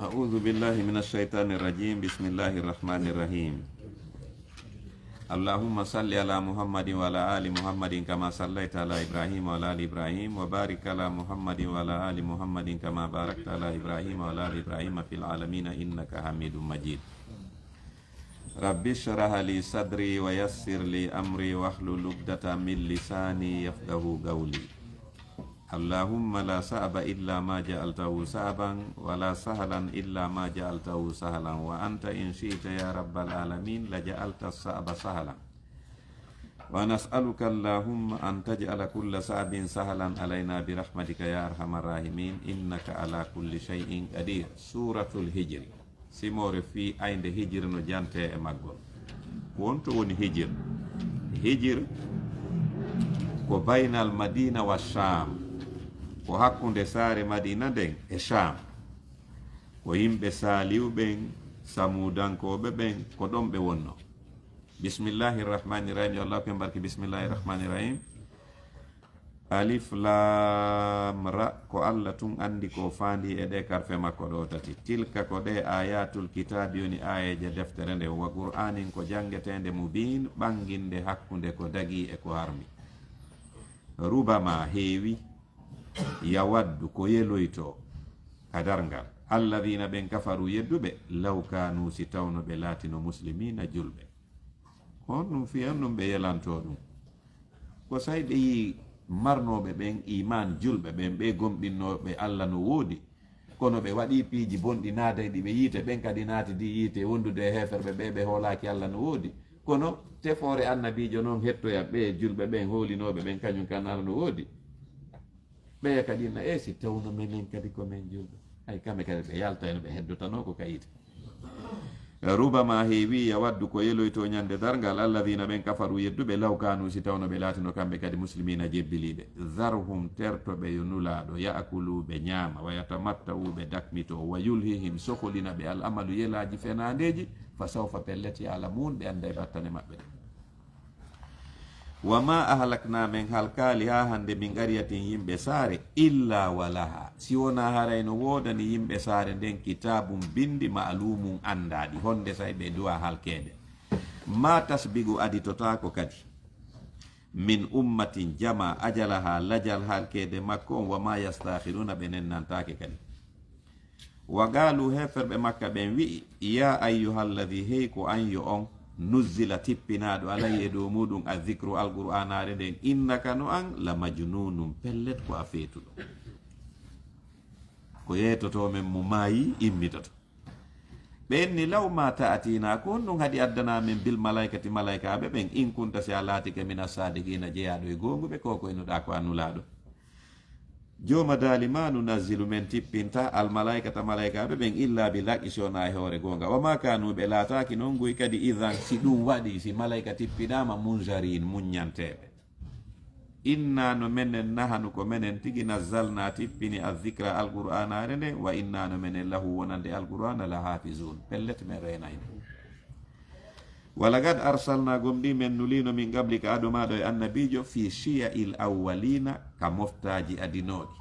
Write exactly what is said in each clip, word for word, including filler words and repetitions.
أعوذ بالله من الشيطان الرجيم. بسم الله الرحمن الرحيم. اللهم صل على محمد وعلى آل محمد كما صليت على إبراهيم وعلى آل إبراهيم وبارك على محمد وعلى آل محمد كما باركت على إبراهيم وعلى آل إبراهيم في العالمين إنك حميد مجيد. رب اشرح لي صدري ويسر لي أمري واحلل عقدة من لساني يفقهوا قولي. اللهم لا صعب إلا ما جعلته صعبا ولا سهلا إلا ما جعلته سهلا وأنت إن شئت يا رب العالمين لجعلت الصعب سهلا. ونسألك اللهم أن تجعل كل صعب سهلا علينا برحمتك يا أرحم الراحمين إنك على كل شيء قدير. سورة الهجر. Simoore fii aynde hijir no jantee e maggol. Ko honto woni hijir? Hijir ko baynal Madina wa Shaam. Ko hakkunde saare Madina nden e Shaam. Ko yimɓe Saaliw ɓen, Samuudankooɓe ɓen, ko ɗon ɓe wonnoo. Bismillahir Rahmanir Rahim. Yo Allaahu ken barki. Bismillahir Rahmanir Rahim. Alif Laam Ra, ko Alla tun anndi ko faandii e ɗee karfe makko ɗoo tati. Tilka, ko ɗee, aayaatul kitaabi, woni aayeeje deftere nden, wa Qur'aanin, ko janngeteende, mubiin, ɓannginde hakkunde ko dagii e ko harmi. Rubama, heewi, yawaddu, ko yeloytoo, ka darngal, alladiina, ɓen, kafaru, yedduɓe, law kaanu, si tawno ɓe laatino, muslimiina, julɓe. Honɗun fii honɗun ɓe yelantoo ɗun? Ko say ɓe yi'i marnooɓe ɓen iimaan, julɓe ɓen, ɓe gomɗinnooɓe Alla no woodi, kono ɓe waɗii piiji bonɗi, naatay ɗi ɓe yiite, ɓen kadi naatidi yiite, wondude e heeferɓe ɓe, ɓe hoolaaki Alla no woodi. Kono tefoore annabiijo non hettoya ɓe julɓe ɓen hoolinooɓe ɓen, kañun kan Alla no woodi. Ɓeya kadi na, e si tawno menen kadi ko men julɓe, hay kamɓe kadi ɓe yaltayno, ɓe heddotanoo ko ka yiite. Rubama, heewi, yawaddu, ko yeloytoo ñande darngal, alladiina, ɓen, kafaru, yedduɓe, law kaanu, si tawno ɓe laatino kamɓe kadi muslimiina, jebbiliiɓe. Zarhum, terto ɓe, yo Nulaaɗo, ya'kulu, ɓe ñaama, wa yatamatta'u, ɓe dakmitoo, wa yulhihim, soholina ɓe, al amalu, yelaaji fenaandeeji, fa sawfa, pellet, ya'lamuun, ɓe annday battane maɓɓe ɗen. Wa maa ahlaknaa, men halkaali haa hannde, min qaryatin, yimɓe saare, illaa wa lahaa, si wonaa haray no woodani yimɓe saare nden kitaabun, binndi, ma'luumun, anndaaɗi, honde say ɓe duwa halkeede. Maa tasbiqu, aditotaako kadi, min ummatin, jamaa, ajalahaa, lajal halkeede makko on, wa maa yastaaxiruuna, ɓe nennantaake kadi. Wa qaaluu, heeferɓe Makka ɓen wi'i, yaa ayyuhalladhii, hey ko an yo on, nuzzila, tippinaaɗo, alayhi, e dow muuɗum, azzikru, Alqur'aanaare nden, innaka, no an, la majnuunun, pellet ko a feetuɗo. Ko yeetotoo men mo maayii, immitoto. Ɓen ni, law maa ta'tiinaa, ko honɗum haɗi addanaa men, bil malaa'ikati, malaa'ikaaɓe ɓen, in kunta, si a laatike, mina saadiqiina, jeyaaɗo e goonguɓe, ko ko innuɗaa ko a Nulaaɗo. Jooma daali, maa nunazzilu, men tippintaa, al malaa'ikata, malaa'ikaaɓe ɓen, illaa bil haqqi, si wonaa e hoore goonga. Wa maa kaanuu, ɓe laataaki non guy kadi, idhan, si ɗum waɗii, si malaa'ika tippinaama, munzariin, muññanteeɓe. Innaa, no menen, nahanu, ko menen tigi, nazzalnaa, tippini, azzikra, Alqur'aanaare nden, wa innaa, no menen, lahu, wonande Alqur'aana, la haafizuun, pellet, men reenay nde. Wa laqad arsalnaa, gomɗii men nuliino, min qablika, ado maa ɗoo e annabiijo, fii shiya'il awwaliina, ka moftaaji adinooɗi.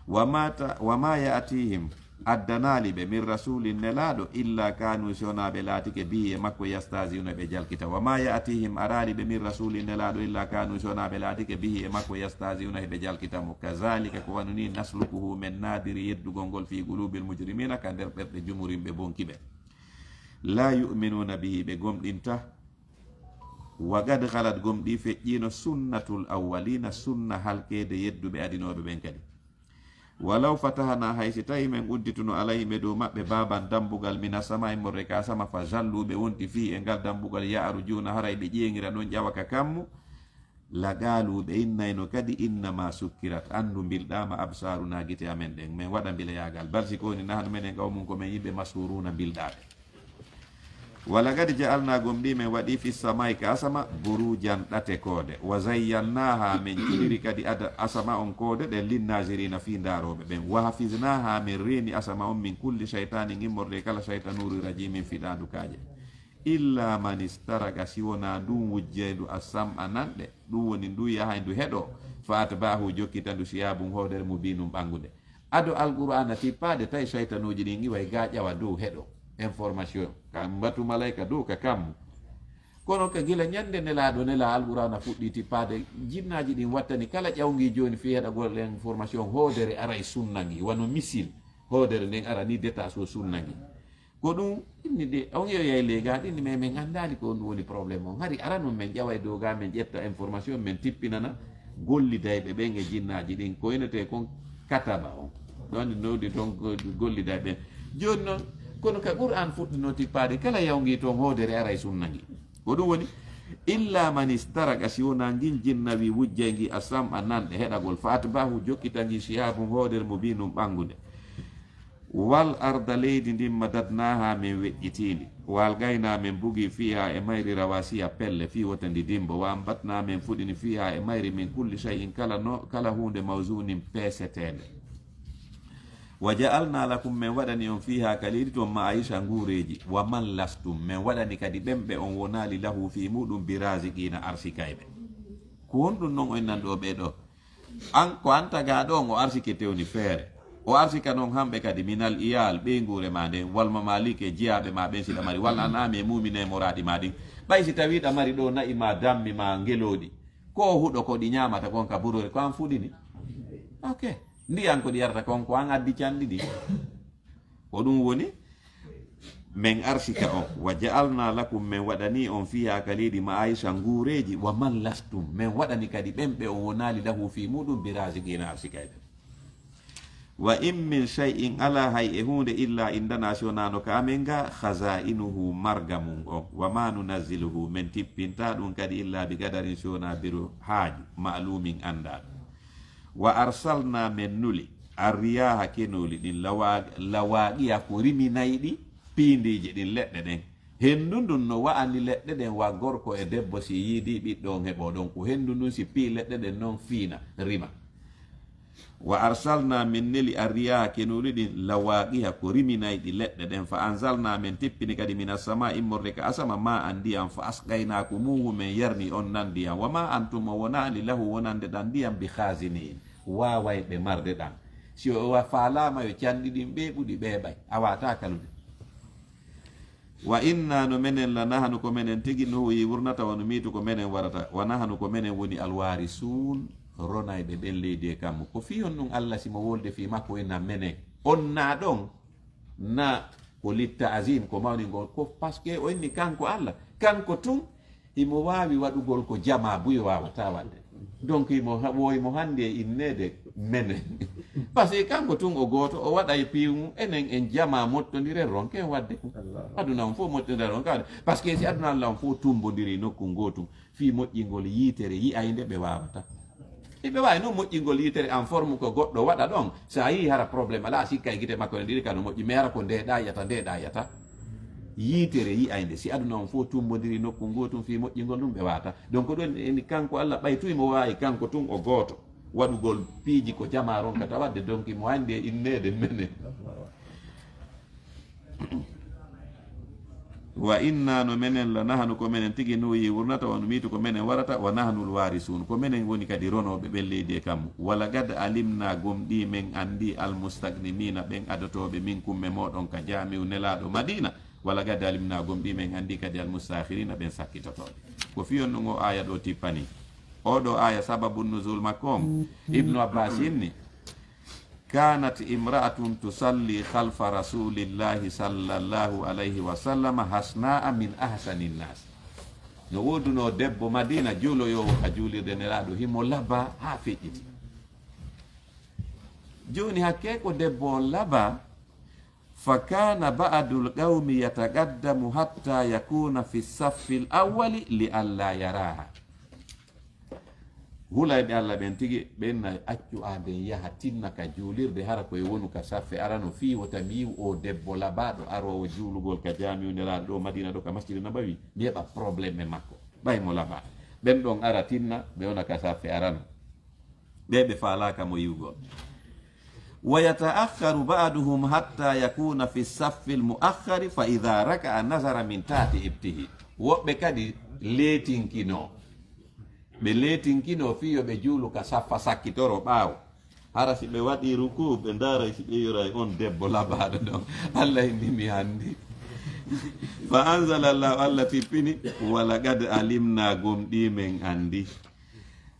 Wa maa ta-, wa maa ya'tiihim, addanaali ɓe, min rasuulin, nelaaɗo, illaa kaanuu, si wonaa ɓe laatike, bihi, e makko, yastahzi'uuna, ɓe jalkita. Wa maa ya'tiihim, araali ɓe, min rasuulin, nelaaɗo, illaa kaanuu, si wonaa ɓe laatike, bihi, e makko, yastahzi'uuna, heɓe jalkita mo. Kazaalika, ko wano nii, naslukuhu, men naadiri yeddugol ngol, fii quluubil mujrimiina, ka nder ɓerɗe jumurimɓe bonki ɓe. Laa yu'minuuna bihi, ɓe gomɗintaa. Wa qad khalat, gomɗii feƴƴiino, sunnatul awwaliina, sunna halkeede yedduɓe adinooɓe ɓen kadi. Walaw fatahnaa, hay si tawii men uddituno, alayhim, e dow maɓɓe, baaban, dambugal, mina samaa'i, immorde ka asama, fa zalluu, ɓe wonti, fii, e ngal dambugal, ya'rujuuna, haray ɓe ƴeeŋira ɗon, ƴawa ka kammu, la qaaluu, ɓe innayno kadi, innamaa sukkirat, anndu mbilɗaama, absaarunaa, gite amen ɗen, men waɗa mbileyaagal, bal si ko woni, nahnu, menen, qawmun, ko men yimɓe, mashuuruuna, mbilɗaaɓe. Wa laqad ja'alnaa, gomɗii men waɗii, fis samaa'i, ka asama, buruujan, ɗate koode. Wa zayyannaahaa, men cuɗiri kadi ada asama on koode ɗen, linnaaziriina, fii ndaarooɓe ɓen. Wa hafiznaahaa, men reeni asama on, min kulli shaytaanin, immorde e kala shaytanuuru, rajiimin, fiɗaandu kaaƴe. Illaa man istaraqa, si wonaa ndun wujjaydu, as-sam'a, nanɗe, ɗun woni ndu yahay ndu heɗoo, fa atba'ahu, jokkita ndu, shihaabun, hoodere, mubiinun, ɓanngunde. Ado Alqur'aana tippaade, tawi saytanuuji ɗin iway gaa ƴawa dow heɗo information. Ka mbatu malayka dow ka kammu. Kono ka gila ñande Nelaaɗo nelaa Alqur'aana fuɗɗii tippaade, jinnaaji ɗin wattani kala ƴawngii jooni fii heɗagol information, hoodere aray sunna ngi, wano missile. Hoodere nden ara ni détache o sunna ngi. Ko ɗum inni de, on yeeyay leegaa ɗin, mais men anndaali ko on woni problème on. Hari aranun men ƴawa e dow gaa, men ƴetta information, men tippinana gollidayɓe ɓen e jinnaaji ɗin, ko inetee kon kataba on. Ɗon no woni ton ko gollidayɓe ɓen. Jooni non, kono ka Qur'aan fuɗɗinoo tippaade, kala yawngi ton hoodere aray sunna ngi. Ko ɗum woni, illa man istaraqa, si wonaa ngin jinna wi wujjay ngi a sam'a nanɗe heɗagol, fa atba'ahu, jokkita ngi shihabun, hoodere, mubinun, ɓanngunde. Wal arda, leydi ndin, madadnaha, men weƴƴitindi. Wa algayna, men bugi, fiha, e mayri, rawasiya, pelle, fii wota ndi dimbo. Wa ambatna, men fuɗini, fiha, e mayri, min kulli shay'in, kala no, kala huunde, mawzunin, peeseteende. Wa ja'alna lakum, men waɗani on, fiha, ka leydi ton, ma'aisha, nguureeji. Wa man lastum, men waɗani kadi ɓen ɓe on wonaali, lahu, fii muɗum, bi raziqina, arsikayɓe. Ko honɗum non on nan ɗo ɓee ɗo? An, ko an tagaaɗo on, o arsike tewni feere. O arsika non hamɓe kadi, minal iyal, ɓeynguure ma nden, wal mamalike, jiyaaɓe ma ɓen, si ɗa mari, wal an'ami, e muumine moraaɗi ma ɗin. Ɓay si tawii ɗa mari ɗo na'i ma, dammi ma, ngelooɗi, ko o huɗo ko ɗi ñaamata kon ka burori, ko an fuɗini? Ok. Ndiyan ko ɗi yarata kon, ko an addi canɗi ɗin. Ko ɗum woni, men arsika on. Wa ja'alna lakum, men waɗani on, fiha, ka leydi, ma'aisha, nguureeji, wa man lastum, men waɗani kadi ɓen ɓe on wonaali, lahu, fii muɗum, bi raziqina, arsikayɓe. Wa in min shay'in, alaa hay e huunde, illa indana, si wonaa no ka amen ga, khaza'inuhu, marga mun on. Wa ma nunazziluhu, men tippinta ɗum kadi, illa bi qadarin, si wonaa biru haaju, ma'lumin, anndaaɗo. Wa arsalna, men nuli, arriyaha, kenooli ɗin, lawa-, lawaaqiha, ko riminayɗi piindiiji ɗin, leɗɗe ɗen. Hendu ndun no wa'ani leɗɗe ɗen, wa gorko e debbo, si yiidi ɓiɗɗo on heɓo ɗon, ko hendu ndun si pii leɗɗe ɗen non fiina, rima. Wa arsalna, men neli, arriyaha, kenooli ɗin, lawaaqiha, ko riminayɗi leɗɗe ɗen. Fa anzalna, men tippini kadi, minas samaa'i, immorde ka asama, ma'an, ndiyan, fa asqaynakumuhu, men yarni on nan ndiyan. Wa ma antum, on wonaali, lahu, wonande ɗan ndiyan, bi khaaziniin, waawayɓe marde ɗan. Si o wa-, faalaama yo canɗi ɗin ɓeeɓu, ɗi ɓeeɓay, a waawataa kalude. Wa inna, no menen, la nahnu, ko menen tigi, nuhyi, wurnata, wa numiitu, ko menen warata, wa nahnu, ko menen woni, al waarisuun, ronayɓe ɓen leydi e kammu. Ko fii honɗun Alla, si mo wolde fii makko, ina menen? On na ɗon, na ko litta'zim, ko mawningol, ko parce que o inni kanko Alla, kanko tun himo waawi waɗugol ko jamaa buy waawataa waɗde. Donc, himo ha-, wo himo handi e inneede menen. Parce que kanko tun o gooto, o waɗay piiwu mum, enen en jamaa mottondire ronken waɗde. Aduna on fof mottondira ronken waɗde. Parce que si aduna Alla on fof tumbondiri nokku ngootu, fii moƴƴingol yiitere yi'aynde, ɓe waawataa. Hiɓe waawi non moƴƴingol yiitere en forme ko goɗɗo waɗa ɗon. So a yii hara problème alaa, a sikka e gite makko ɗen ɗiɗi ka no moƴƴi, mais hara ko ndeeɗa yata, ndeeɗa yata. Yiitere yi'aynde, si aduna on fof tumbondiri nokku ngootum fii moƴƴingol ɗum, ɓe waawataa. Donc ɗon eni kanko Alla, ɓay tun himo waawi kanko tun o gooto waɗugol piiji ko jamaa ronkata waɗde, donc himo anndi e inneede menen. Wa inna, no menen, la nahnu, ko menen tigi, nuhyi, wurnata, wa numiitu, ko menen warata, wa nahnul waarisuun, ko menen woni kadi ronooɓe ɓen leydi e kammu. Wa laqad alimna, gomɗii men anndi, al mustaqdimiina, ɓen adotooɓe, minkum, e mooɗon, ka jaami'u Nelaaɗo Madiina. Wa laqad alimna, gomɗii men anndi kadi, al mustaakhiriina, ɓen sakkitotooɓe. Ko fii on ɗum o aaya ɗo tippani. Oo ɗoo aaya, sababu nuzul makko on, Ibnu Abbaas inni, Kanat imra'atun tusalli khalfa Rasulillahi sallallahu alayhi wa sallam, hasna'a, min ahsani nnas. No woodunoo debbo Madiina juuloyoowo ka juulirde Nelaaɗo, himo labaa haa feƴƴiti. Jooni hakkee ko debbo on labaa, fa kana ba'dul qawmi yataqaddamu hatta yakuna fi saffil awwali li alla yaraha. Hulayɓe Alla ɓen tigi, ɓen na accu aaden yaha tinna ka juulirde, hara ko e wonu ka saffe arano, fii wota mi yi'u oo debbo labaaɗo aroowo juulugol ka jaami'u Nelaaɗo ɗoo Madiina ɗoo ka Masjidi Nabawi, mi heɓa problème e makko. Ɓay mo labaa. Ɓen ɗon ara tinna, ɓe wona ka saffe arano. Ɓee ɓe faalaaka mo yi'ugol. Wa yata'akhkharu ba'duhum hatta yakuna fi saffil mu'akhkhari, fa idha raka'a nazara min tahti ibtihi. Woɓɓe kadi leetinkinoo. Ɓe leetinkinoo fii yo ɓe juulu ka saffa sakkitoro ɓaawo. Hara si ɓe waɗii rukuu, ɓe ndaaray si ɓe yoray on debbo labaaɗo ɗon. Alla inni mi anndi. Fa anzala Allahu, Alla tippini, "Wa laqad alimna, gomɗii men anndi.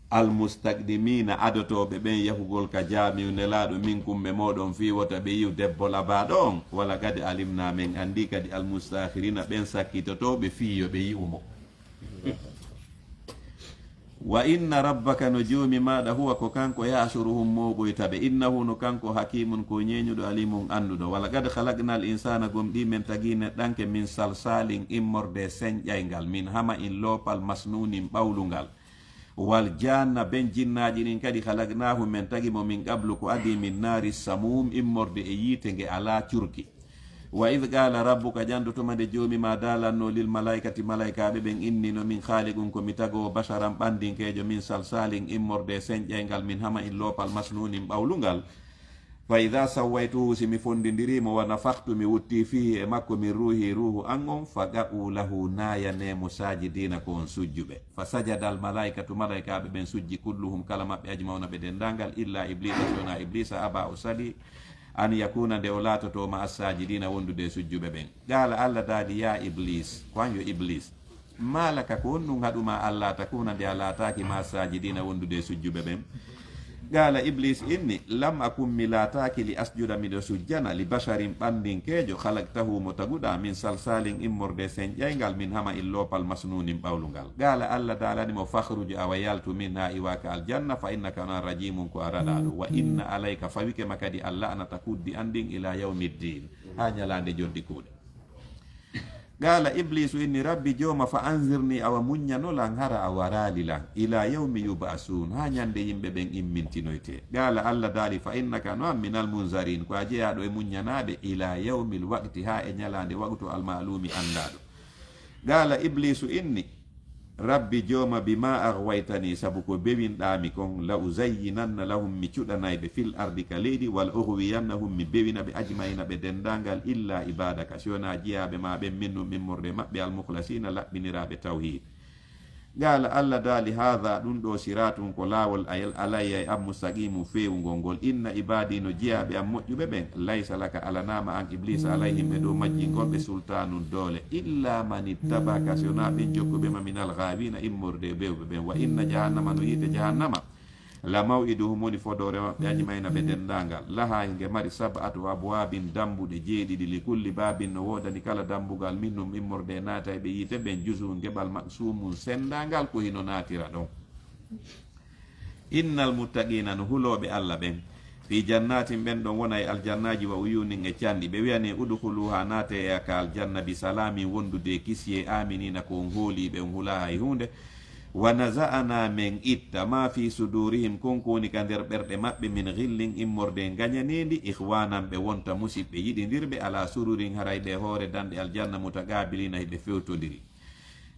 Al mustaqdimina, adotooɓe ɓen yahugol ka jaami'u Nelaaɗo, minkum, ɓe mooɗon, fii wota ɓe yi'u debbo labaaɗo on. Wa laqad alimna, men anndi kadi, al mustakhirina, ɓen sakkitotooɓe fii yo ɓe yi'u mo." "Wa inna rabbaka, no Joomi maaɗa, huwa, ko kanko, yahsuruhum, mooɓoyta ɓe, innahu, no kanko, hakiimun, ko ñeeñuɗo, aliimun, annduɗo. Wa laqad khalaqnal insaana, gomɗii men tagii neɗɗanke, min salsaalin, immorde senƴayngal, min hama'in, loopal, masnuunin, ɓawlungal. Wal jaanna, ɓen jinnaaji ɗin kadi, khalaqnaahu, men tagi mo, min qablu, ko adii, min naari samuum, immorde e yiite nge alaa curki." "Wa idh qaala rabbuka, ƴandu tuma nde Joomi maa daalannoo, lil malaa'ikati, malaa'ikaaɓe ɓen, inni, no min, khaaliqun, ko mi tagoowo, basharan, ɓandinkeejo, min salsaalin, immorde senƴayngal, min hama'in, loopal, masnuunin, ɓawlungal. Fa idha sawwaytuhu, si mi fondindirii mo, wa nafakhtu, mi wuttii, fiihi, e makko, min ruuhi, ruuhu an on, faqa'u lahu, naayanee mo, saajidiina, ko on sujjuɓe. Fa sajadal malaa'ikatu, malaa'ikaaɓe ɓen sujji, kulluhum, kala maɓɓe, ajma'una, ɓe denndaangal, illa Ibliisa, si wonaa Ibliisa, aba, o salii, an yakuuna, nde o laatotoo, ma'a saajidiina, wondude e sujjuɓe ɓen. Qaala, Alla daali, yaa Ibliis, ko an yo Ibliis, maa laka, ko honɗun haɗu maa, allaa takuuna, nde a laataaki, ma'a saajidiina, wondude e sujjuɓe ɓen? Qaala, Ibliis inni, lam akun, mi laataaki, li asjuda, miɗo sujjana, li basharin, ɓandinkeejo, khalaqtahu, mo taguɗaa, min salsaalin, immorde senƴayngal, min hama'in, loopal, masnuunin, ɓawlungal. Qaala, Alla daalani mo, fakhruj, awa yaltu, minhaa, iwa ka aljanna, fa innaka, on an, rajiimun, ko a raɗaaɗo. Wa inna alayka, fawike ma kadi, al la'nata, kuddi an ɗin, ilaa yawmi ddiin, haa ñalaande joddi kuuɗe. Qaala, Ibliisu inni, rabbi, Jooma, fa anzirnii, awa muññano lan, hara a waraali lan, ilaa yawmi yub'asuun, haa ñande yimɓe ɓen immintinoytee. Qaala, Alla daali, fa innaka, no an, minal munzariin, ko a jeyaaɗo e muññanaaɓe, ilaa yawmil waqti, haa e ñalaande waqtu, al ma'luumi, anndaaɗo. Qaala, Ibliisu inni, rabbi, Jooma, bimaa aghwaytanii, sabu ko bewinɗaa mi kon, la uzayyinanna lahum, mi cuɗanay ɓe, fil ardi, ka leydi, wa la ughwiyannahum, mi bewina ɓe, ajma'iina, ɓe denndaangal, illaa ibaadaka, si wonaa jiyaaɓe maa ɓen, minhum, immorde e maɓɓe, al mukhlasiina, laɓɓiniraaɓe tawhiid. Qaala, Alla daali, haadhaa, ɗun ɗoo, siraatun, ko laawol, ayal, alayya, e an, mustaqiimun, feewungol ngol, inna ibaadii, no jiyaaɓe an moƴƴuɓe ɓen, laysa laka, alanaama an, Ibliisa, alayhim, e dow majjingol ɓe, sultaanun, doole, illaa man ittaba'aka, si wonaa ɓen jokkuɓe ma, minal ghaawiina, immorde e bewɓe ɓen. Wa inna jahannama, no yiite jahannama, la maw'iduhum, woni fodoore maɓɓe, ajma'iina, ɓe denndaangal. Lahaa, hinge mari, sab'atu abwaabin, dambuɗe jeeɗiɗi, li kulli baabin, no woodani kala dambugal, minhum, immorde e naatayɓe yiite ɓen, juz'un, geɓal, maqsuumun, senndaangal, ko hino naatira ɗon. Innal muttaqiina, no hulooɓe Alla ɓen, fii jannaatin, ɓen ɗon wona e aljannaaji, wa uyuunin, e canɗi. Ɓe wi'anee, udkhuluuhaa, naatee e ka aljanna, bi salaamin, wondude e kisiyee, aaminiina, ko on hooliiɓe, on hulaa hay huunde. Wa naza'naa, men itta, maa fii suduurihim, kon ko woni ka nder ɓerɗe maɓɓe, min ghillin, immorde e ngañaneeli, ikhwaanan, ɓe wonta musiɓɓe yiɗindirɓe, alaa sururin, haray ɓe e hoore danɗe aljanna, mutaqaabiliina, hiɓe fewtondiri.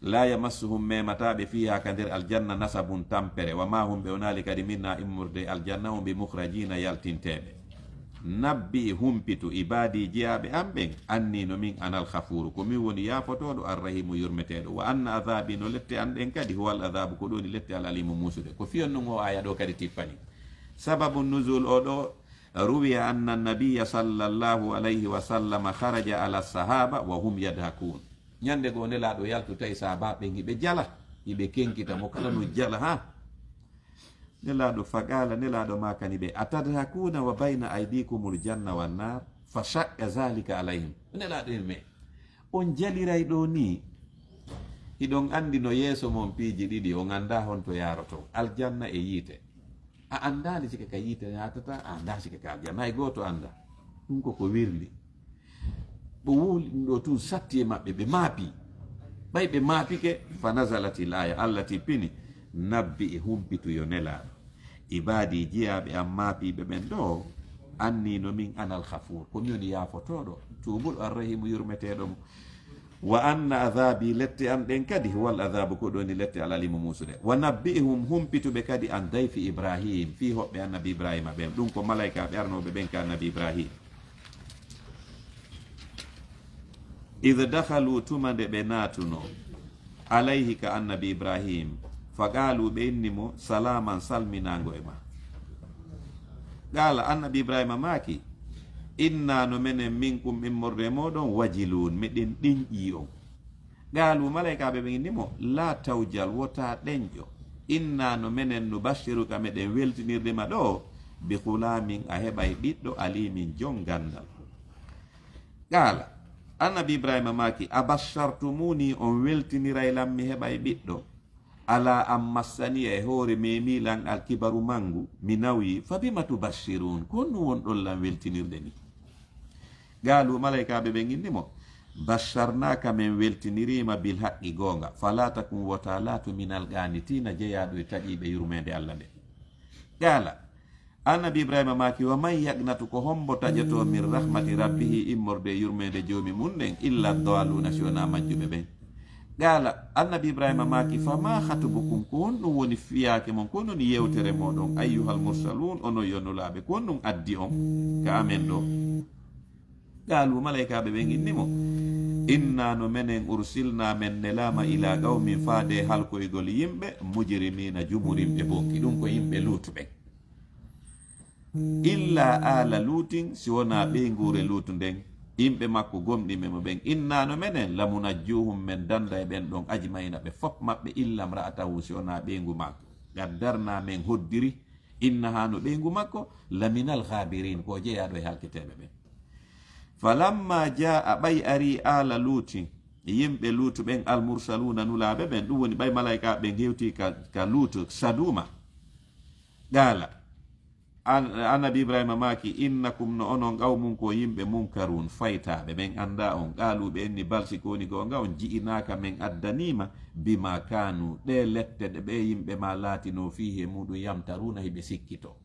Laa yamassuhum, memataa ɓe, fiihaa, ka nder aljanna, nasabun, tampere, wa maa hum, ɓe wonaali kadi, minnaa, immorde e aljanna on, bi mukhrajiina, yaltinteeɓe. Nabbi, humpitu, ibaadii, jiyaaɓe an ɓen, annii, no min, anal ghafuuru, ko min woni yaafotooɗo, arrahiimu, yurmeteeɗo, wa anna adhaabii, no lette an ɗen kadi, huwal adhaabu, ko ɗun woni lette, al aliimu, muusuɗe. Ko fii on ɗun oo aaya ɗoo kadi tippani. Sababu nuzul oo ɗoo, ruwiya anna nabiyya sallallahu alayhi wa sallam kharaja ala sahaaba wa hum yadhakuun. Ñande goo Nelaaɗo yaltu, tawi sahaabaaɓe ɓen hiɓe jala, hiɓe kenkita mo, kala no jala, haa. Nelaaɗo, faqaala, Nelaaɗo maakani ɓe, atadhakuuna wa bayna aydiikumul janna wan naar, fa shaqqa zaalika alayhim. Nelaaɗo en, mais on jaliray ɗoo nii, hiɗon anndi no yeeso mon piiji ɗiɗi, on anndaa honto yaarotoo, aljanna e yiite. A anndaali sike ka yiite naatata, a anndaa sike ka aljanna, hay gooto anndaa. Ɗun ko ko wirli. Ɓe wowli ɗun ɗoo tun satti e maɓɓe, ɓe maapii. Ɓay ɓe maapike, fa nazalatil aaya, Alla tippini, nabbi, e humpitu, yo Nelaaɗo, ibaadii, jiyaaɓe an maapiiɓe ɓen ɗoo, annii no min anal ghafuur, ko mi woni yaafotooɗo, tuubuɗo, arrahiimu, yurmeteeɗo mo. Wa anna adhaabii, lette an ɗen kadi, huwal adhaabu, ko ɗun woni lette, al aliimu, muusuɗe. Wa nabbi'hum, humpitu ɓe kadi, an dayfi Ibraahiim, fii hoɓɓe annabi Ibraahiima ɓen. Ɗun ko malaykaaɓe arnooɓe ɓen ka annabi Ibraahiim. Idh dakhaluu, tuma nde ɓe naatunoo, alayhi, ka annabi Ibraahiim, fa qaaluu, ɓe inni mo, salaaman, salminaango e maa. Qaala, Annabi Ibraahiima maaki, "Innaa no menen minkum immorde e mooɗon wajiluun, meɗen ɗenƴii on." Qaaluu, malaykaaɓe ɓen inni mo, "Laa tawjal, wota ɗenƴo. Innaa no menen nubashiruka, meɗen weltinirde ma ɗoo, bi ghulaamin, a heɓay ɓiɗɗo, aliimin, jon ganndal." Qaala, Annabi Ibraahiima maaki, "Abashartumuunii, on weltiniray lan mi heɓay ɓiɗɗo? Alaa an massaniya, e hoore meemii lan alkibaru manngu, mi nawyii, fa bima tubashiruun, ko honɗun wonɗon lan weltinirde nii?" Qaaluu, malaykaaɓe ɓen inni mo, "Basharnaaka, men weltinirii ma, bil haqqi, goonga, falaa takun, wota laatu, minal qaanitiina, jeyaaɗo e taƴiiɓe yurmeende Alla nden." Qaala, Annabi Ibraahiima maaki, "Wa man yaqnatu, ko hombo taƴotoo, min rahmati rabbihi, immorde e yurmeende Joomi mun nden, illa daalluuna, si wonaa majjuɓe ɓen?" Qaala, Annabi Ibraahiima maaki, "Fa maa khatubukum, ko honɗun woni fiyaake mon, ko honɗun woni yewtere mooɗon, ayyuhal mursaluun, onon yo nulaaɓe, ko honɗun addi on ka amen ɗoo?" Qaaluu, malaykaaɓe ɓen inni mo, "Innaa no menen ursilnaa, men nelaama, ilaa qawmin, faade halkoygol yimɓe, mujrimiina, jumurimɓe bonki, ɗun ko yimɓe Luutu ɓen. Illaa aala Luutin, si wonaa ɓeynguure Luutu nden, yimɓe makko gomɗinɓe mo ɓen, innaa no menen, lamunajjuuhum, men danda e ɓen ɗon, ajma'iina, ɓe fof maɓɓe, illa imra'atahu, si wonaa ɓeyngu makko, qaddarnaa, men hoddiri, innahaa, no ɓeyngu makko, laminal ghaabiriin, ko o jeyaaɗo e halketeeɓe ɓen." Falammaa jaa'a, ɓay arii aala Luuti, yimɓe Luutu ɓen, almursaluuna, nulaaɓe ɓen, ɗun woni ɓay malaykaaɓe ɓen hewtii ka, ka Luutu, Saduuma. Qaala, an-, Annabi Ibraahiima maaki, "Innakum, no onon, qawmun, ko yimɓe, munkaruun, faytaaɓe, men anndaa on." Qaaluu, ɓe inni, "Bal, si ko woni goonga on, ji'inaaka, men addanii ma, bimaa kaanuu, ɗee lette ɗe ɓee yimɓe maa laatinoo, fiihi, e muuɗun, yamtaruuna, hiɓe sikkitoo."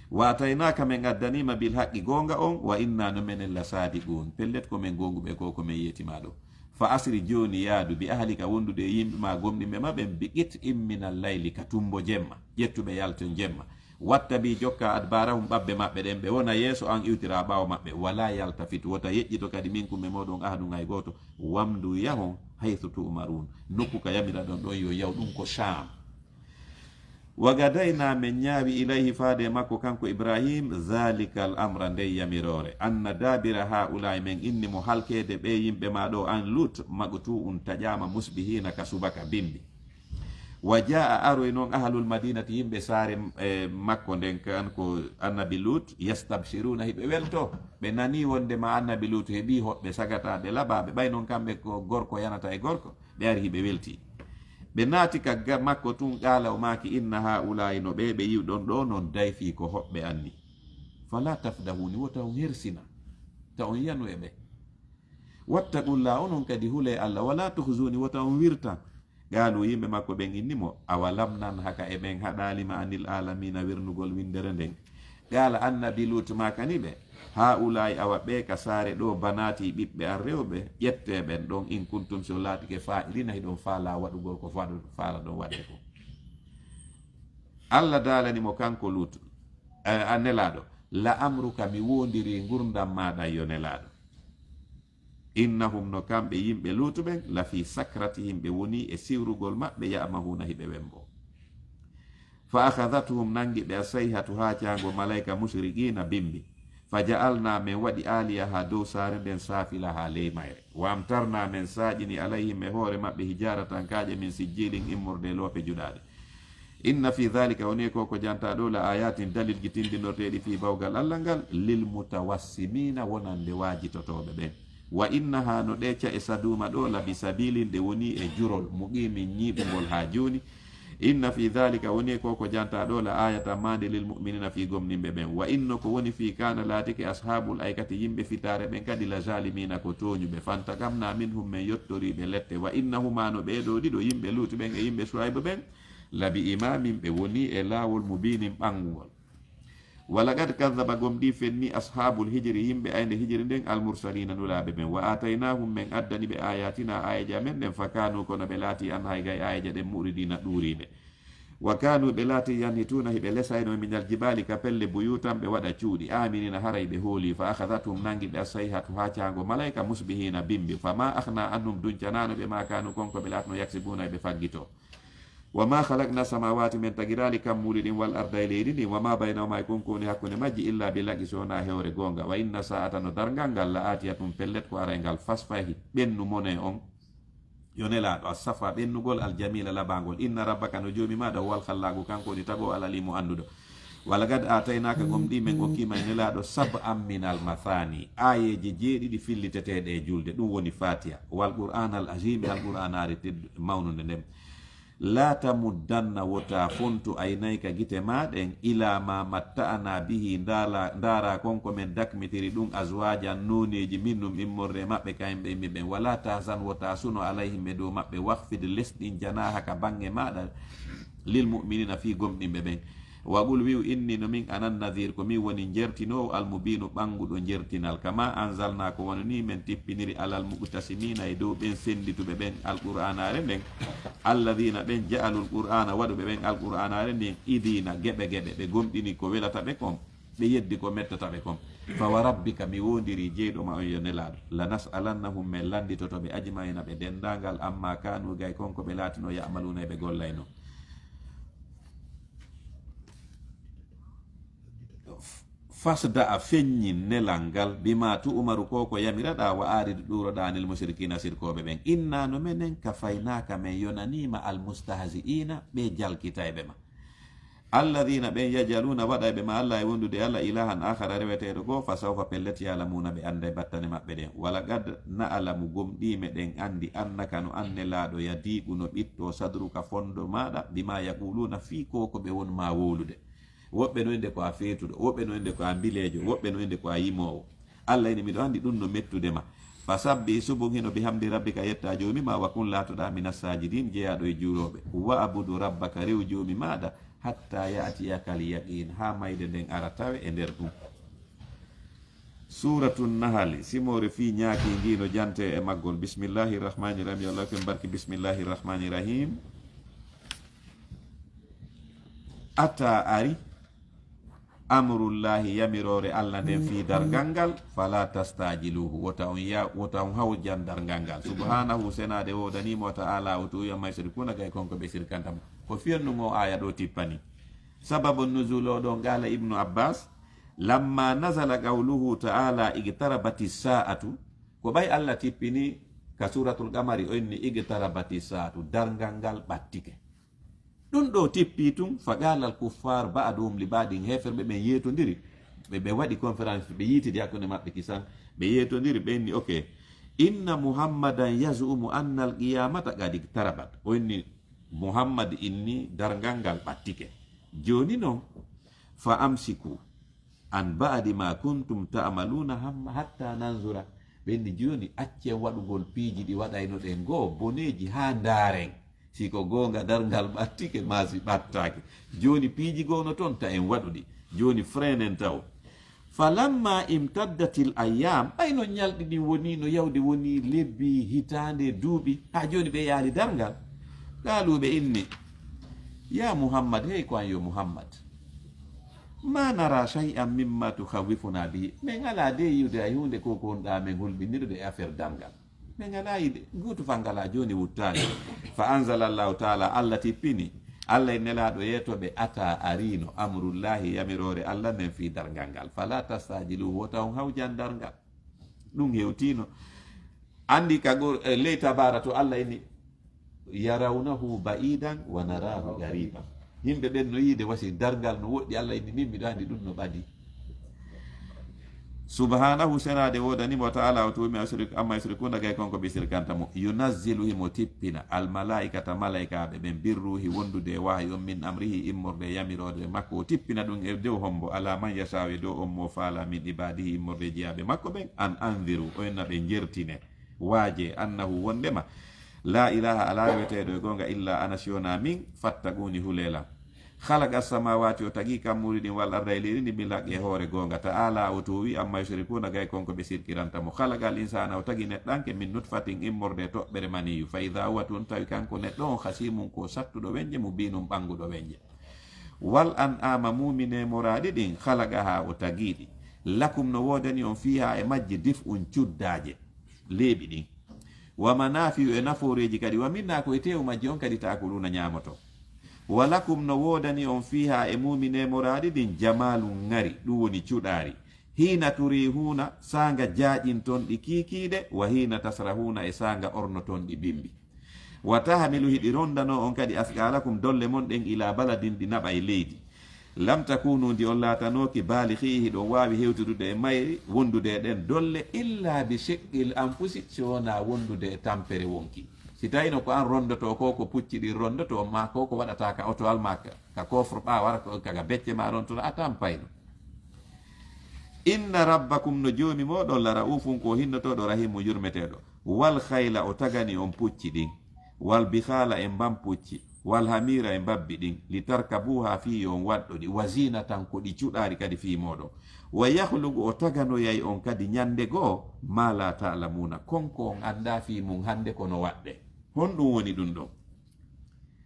"Wa ataynaaka, men addanii ma, bil haqqi, goonga on, wa innaa, no menen, la saadiquun, pellet ko men goonguɓe ko ko men yeeti ma ɗoo. Fa asri, jooni yaadu, bi ahlika, wondude e yimɓe ma gomɗinɓe ma ɓen, bi qit'in minal layli, ka tumbo jemma, ƴettu ɓe yalton jemma. Wattabi, jokka, adbaarahum, ɓabbe maɓɓe ɗen, ɓe wona yeeso an, iwtira ɓaawo maɓɓe, wala yaltafit, wota yeƴƴito kadi, minkum, e mooɗon, ahadun, hay gooto, wamdu, yahon, haythu tu'maruun, nokku ka yamiraɗon ɗon, yo yahu, ɗun ko Shaam." Wa gadaynaa, men ñaawi, ilayhi, faade e makko, kanko Ibraahiim, zaalikal amra, nden yamiroore, anna daabira haa'ulaa'i, men inni mo halkeede ɓee yimɓe maa ɗoo, an Luut, maqtuu'un, taƴaama, musbihiina, ka subaka, bimbi. Wa jaa'a, aroy non, ahlul madiinati, yimɓe saare, e, makko nden, kanko Annabi Luut, yastabshiruuna, hiɓe weltoo. Ɓe nanii wonndema Annabi Luut heɓii hoɓɓe sagataaɓe, laɓaaɓe, ɓay non kamɓe ko gorko yanata e gorko. Ɓe ari hiɓe weltii. Ɓe naati ka ga-, makko tun, qaala, o maaki, "Inna haa'ulaa'i, no ɓee ɓe yi'uɗon ɗoo non, dayfii, ko hoɓɓe an nii. Falaa tafdahuuni, wota on hersina, ta on yanu e ɓe. Wattaqullaaha, onon kadi hulee Alla, walaa tukhzuuni, wota on wirtan." Qaaluu, yimɓe makko ɓen inni mo, "Awalam nanhaka, e men haɗaali ma, anil aalamiina, wirnugol winndere nden?" Qaala, Annabi Luut maakani ɓe, "Haa'ulaa'i, awa ɓee ka saare ɗoo, banaatii, ɓiɓɓe an rewɓe, ƴettee ɓen ɗon, in kuntum, si on laatike, faa'iliina, hiɗon faalaa waɗugol ko faadu-, faalaɗon waɗde kon." Alla daalani mo kanko Luut, eh, a Nelaaɗo, "La amruka, mi woondirii ngurndan maa ɗan, yo Nelaaɗo. Innahum, no kamɓe yimɓe Luutu ɓen, la fii sakratihim, ɓe wonii e siwrugol maɓɓe, ya'mahuuna, hiɓe wemboo." Fa akhadhathum, nangi ɓe, as-sayhatu, haacaango malayka, mushriqiina, bimbi. Fa ja'alnaa, men waɗi, aaliyahaa, dow saare nden, saafilahaa, ley mayre. Wa amtarnaa, men saaƴini, alayhim, e hoore maɓɓe, hijaaratan, kaaƴe, min sijjiilin, immorde e loope juɗaaɗe. Inna fii dhaalika, woni e ko ko jantaa ɗoo, la aayaatin, dalilji tinndinnorteeɗi, fii bawgal Alla ngal, lil mutawassimiina, wonande waajitotooɓe ɓen. Wa innahaa, no ɗee ca'e Saduuma ɗoo, la bi sabiilin, ɗe wonii e jurol, muqiimin, ñiiɓungol haa jooni. Inna fii dhaalika, woni e ko ko jantaa ɗoo, la aayatan, maande, lil mu'miniina, fii gomɗinɓe ɓen. Wa inna, ko woni fii, kaana, laatike, ashaabul aykati, yimɓe fitaare ɓen kadi, la zaalimiina, ko tooñuɓe. Fantaqamnaa minhum, men yottorii ɓe lette. Wa innahumaa, no ɓee ɗoo ɗiɗo, yimɓe Luutu ɓen e yimɓe Shu'aybu ɓen, la bi imaamin, ɓe wonii e laawol, mubiinin, ɓanngungol. Wa laqad kazzaba, gomɗii fenni, ashaabul hijri, yimɓe aynde hijri nden, al mursaliina, nulaaɓe ɓen. Wa aataynaahum, men addani ɓe, aayaatinaa, aayeeje amen ɗen, fa kaanuu, kono ɓe laatii, anhaa, e gay aayeeje ɗen, mu'ridiina, ɗuuriiɓe. Wa kaanuu, ɓe laatii, yanhituuna, hiɓe lesayno, minal jibaali, ka pelle, buyuutan, ɓe waɗa cuuɗi, aaminiina, haray ɓe hoolii. Fa akhadhathum, nangi ɓe, as-sayhatu, haacaango malayka, musbihiina, bimbi. Fa maa aghnaa anhum, duncanaano ɓe, maa kaanuu, kon ko ɓe laatno, yaksibuuna, e ɓe faggitoo. Wa ma khalaqna samawati, men tagiraali kammuuli ɗin, wal arda, e leydi ndin, wa ma baynahuma, e kon ko woni hakkunde majji, illa bil haqqi, si wonaa hewre goonga. Wa inna sa'ata, no darngal ngal, la atiyatun, pellet ko arayngal, fasfahi, ɓennu mone on, yo Nelaaɗo, as-safha, ɓennugol, al jamila, laɓaangol. Inna rabbaka, no Joomi maaɗa, huwal khallaqu, kanko woni tagoowo, al alimu, annduɗo. Wa laqad aataynaaka, gomɗii men okkii ma, e Nelaaɗo, sab'an minal mathani, aayeeje jeeɗiɗi filliteteeɗe e julde, ɗum woni Faatiha, wal qur'aanal aziim, e Alqur'aanaare teddu-, mawnunde nden. Laa tamuddanna, wota fontu, aynayka, gite maa ɗen, ilaa maa matta'anaa bihi, ndaala-, ndaaraa kon ko men dakmitiri ɗum, azwaajan, nooneeji, minhum, immorde e maɓɓe, kayen ɓe yimɓe ɓen. Walaa tahzan, wota suno, alayhim, e dow maɓɓe, wakhfid, lesɗin, janaahaka, baŋŋe maaɗa, lil mu'miniina, fii gomɗinɓe ɓen. Wa qul, wi'u, inni, no min, anan nadhir, ko min woni jertinoowo, al mubiinu, ɓannguɗo jertinal. Kama anzalna, ko wano nii men tippiniri, alal muqtasimiina, e dow ɓen senndituɓe ɓen, alqur'aanaare nden, alladhiina, ɓen, ja'alul qur'aana, waɗuɓe ɓen alqur'aanaare nden, idiina, geɓe geɓe, ɓe gomɗini ko welata ɓe kon, ɓe yeddi ko mettata ɓe kon. Fa wa rabbika, mi woondirii jeyɗo ma on yo Nelaaɗo, la nas'alannahum, men lannditoto ɓe, ajma'iina, ɓe denndaangal, amma kaanu, gay kon ko ɓe laatinoo, ya'maluuna, e ɓe gollaynoo. Fasda'a, feññin nelal ngal, bimaa tu'maru, ko ko yamiraɗaa, wa a'rid, ɗuuroɗaa, anil mushrikiina, sirkooɓe ɓen. Innaa, no menen, kafaynaaka, men yonanii ma, al mustahzi'iina, ɓee jalkitayɓe ma. Alladhiina, ɓen, yaj'aluuna, waɗayɓe ma Alla e wondude e Alla, ilaahan aakhara, reweteeɗo goo, fa sawfa, pellet, ya'lamuuna, ɓe annday battane maɓɓe ɗen. Wa laqad na'lamu, gomɗii meɗen anndi, annaka, no an Nelaaɗo, yadiiqu, no ɓittoo, sadruka, fondo maaɗa, bimaa yaquuluuna, fii ko ko ɓe won maa wowlude. Woɓɓe no innde ko a feetuɗo, woɓɓe no innde ko a mbileejo, woɓɓe no innde ko a yimoowo. Alla inni, miɗo anndi ɗum no mettude ma. Fasabbih, subuhino, bihamdi rabbika, yetta Joomi maa, wa kun, laatoɗaa, minas saajidiin, jeyaaɗo e juulooɓe. Wa'budu rabbaka, rew Joomi maaɗa, hattaa ya'tiyakal yaqiin, haa mayde nden ara tawe e nder ɗum. Suuratu Nahali, simoore fii ñaaki ngii no jante e maggol. Bismillaahi rahmaani rahiim. Yo Alla fen barki. Bismillaahi rahmaani rahiim. Ataa, ari, amrullaahi, yamiroore Alla nden fii darngal ngal, falaa tasta'jiluuhu, wota on ya-, wota on hawjan darngal ngal. Subhaanahu, senaade woodanii mo, wa ta'aalaa, o toowi, ammaa yushrikuuna, gay kon ko ɓe sirkanta mo. Ko fii on ɗum oo aaya ɗoo tippani. Sababu nuzuul oo ɗoo, qaala Ibnu Abbaas, lammaa nazala qawluhu ta'aalaa, iqtarabati saa'atu, ko ɓay Alla tippini ka Suuratul Qamari, o inni, iqtarabati saa'atu, darngal ngal ɓattike. Ɗum ɗoo tippii tun, fa qaalal kuffaaru ba'duhum li ba'din, heeferɓe ɓen yeetondiri, ɓe, ɓe waɗi conférence, ɓe yiitidi hakkunde maɓɓe kisan, ɓe yeetondiri, ɓe inni, ok, inna Muhammadan yaz'umu annal qiyaamata qad iqtarabat. O inni, Muhammad inni darngal ngal ɓattike. Jooni non, fa amsiku an ba'di ma kuntum ta'maluuna ham-, hatta nanzura. Ɓe inni, jooni accen waɗugol piiji ɗi waɗaynoɗen goo, boneeji, haa ndaaren si ko goonga darngal ɓattike maa si ɓattaaki. Jooni piiji goo no ton, ta en waɗu ɗi. Jooni freinen taw. Falamma imtaddatil ayyaam, ɓay no ñalɗi ɗin wonii no yawde, wonii lebbi, hitaande, duuɓi, haa jooni ɓe yaali darngal. Qaaluu, ɓe inni, yaa Muhammad, hey ko an yo Muhammad, maa naraa shay'an mimma tukhawwifunaa bihi, men alaa de yi'ude hay huunde ko ko wonɗaa men hulɓinirde e affaire darngal. Men alaa yi'ude, gootu faa ngalaa jooni wuttaani. Fa anzala Allaahu ta'aalaa, Alla tippini, Alla e Nelaaɗo yeeto ɓe, ataa, ariino, amrullaahi, yamiroore Alla nden fii darngal ngal. Falaa tasta'jiluuhu, wota on hawjan darngal. Ɗum hewtiino. Anndi ka gor-, eh, ley tabaara to Alla inni, yarawnahu ba'iidan wa naraahu qariiba. Yimɓe ɓen no yiide wasi darngal no woɗɗi, Alla inni, min miɗo anndi ɗum no ɓadii. Subhaanahu, senaade woodanii mo, ta'aalaa, o toomi, ashrik-, amma yushrikuuna, gay kon ko ɓe sirkanta mo. Yunazzilu, himo tippina, al malaa'ikata, malaa'ikaaɓe ɓen, bir ruuhi, wondude e wahayu on, min amrihi, immorde e yamiroore makko, o tippina ɗum e dow hombo, alaa man yashaa'u, e dow on mo faalaa, min ibaadihi, immorde e jiyaaɓe makko ɓen, an anziru, o inna ɓe njertine. Waajee, annahu, wondema, laa ilaaha, alaa reweteeɗo e goonga, illaa ana, si wonaa min, fattaquuni, hulee lan. Khalaqa samaawaati, o tagi kammuuli ɗin, wal arda, e leydi ndin, bil haqqi, e hoore goonga, ta'aalaa, o toowi, amma yushrikuuna, gay kon ko ɓe sirkiranta mo. Khalaqal insaana, o tagi neɗɗanke, min nutfatin, immorde e toɓɓere maniyyu, fa idaa huwa, tun tawi kanko neɗɗo on, khasiimun, ko sattuɗo wenje, mubiinun, ɓannguɗo wenje. Wal an'aama, muuminee moraaɗi ɗin, khalaqahaa, o tagi ɗi. Lakum, no woodani on, fiihaa, e majji, dif'un, cuddaaje, leeɓi ɗin. Wa manaafi'u, e nafooreeji kadi, wa minhaa, ko e teewu majji on kadi, ta'kuluuna, ñaamoton. Wa lakum, no woodani on, fiihaa, e muuminee moraaɗi ɗin, jamaalun, ŋari, ɗun woni cuɗaari. Hiina turiihuuna, saanga jaaƴinton ɗi kiikiiɗe, wa hiina tasrahuuna, e saanga ornoton ɗi bimbi. Wa tahmilu, hiɗi rondanoo on kadi, asqaalakum, dolle mon ɗen, ilaa baladin, ɗi naɓa e leydi. Lam takuunu, ndi on laatanooki, baalighiihi, hiɗon waawi hewtidude e mayri, wondude e ɗen dolle, illaa bi shiqqil anfusi, si wonaa wondude e tampere wonki. Si tawino ko an rondotoo ko, ko pucci ɗin rondotoo, maa ko ko waɗataa ka oto al maa ka, ka coffre ɓaa wara ko, ka, ka becce maa ɗon tun a tampayno. Inna rabbakum, no Joomi mooɗon, la ra'uufun, ko hinnotooɗo, rahiimun, yurmeteeɗo. Wal khayla, o tagani on pucci ɗin, wal bighala, e mban pucci, wal hamiira, e mbabbi ɗin, li tarkabuuhaa, fii yo on waɗɗo ɗi, wa ziinatan, ko ɗi cuɗaari kadi fii mooɗon. Wa yakhluqu, o taganoyay on kadi ɲande goo, maa laa ta'lamuuna, kon ko on anndaa fii mun hande ko no waɗɗee. Honɗun woni ɗun ɗon?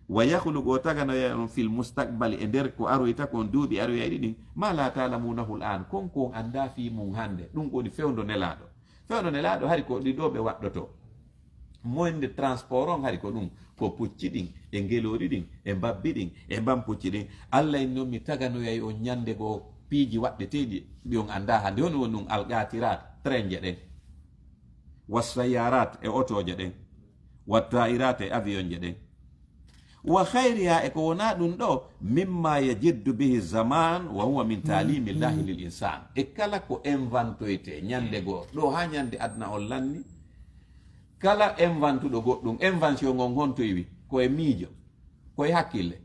Wa yakhluqu, o taganoyay on, fil mustaqbali, e nder ko aroyta kon, duuɓi aroyayɗi ɗin, maa laa ta'lamuunahu al-aan, kon ko on anndaa fii mun hande. Ɗun woni fewndo Nelaaɗo. Fewndo Nelaaɗo hari ko ɗi ɗoo ɓe waɗɗotoo. Moyde transport on hari ko ɗun, ko pucci ɗin, e ngeloori ɗin, e mbabbi ɗin, e mban pucci ɗin. Alla inni on, mi taganoyay on ɲande goo piiji waɗɗeteeɗi ɗi on anndaa hande. Honɗun woni ɗun? Al-qaatiraat, trenje ɗen, wa sayyaaraat, e otooje ɗen, wa taa'iraat, e avion je ɗen. Wa khayrihaa, e ko wonaa ɗun ɗoo, mimmaa yajiddu bihi zamaan, wa huwa min taalimillahi lil insaan. E kala ko inventoytee ɲande goo, ɗoo haa ɲande aduna on lanni, kala inventuɗo goɗɗun, invention on honto iwi? Ko e miijo, ko e hakkille.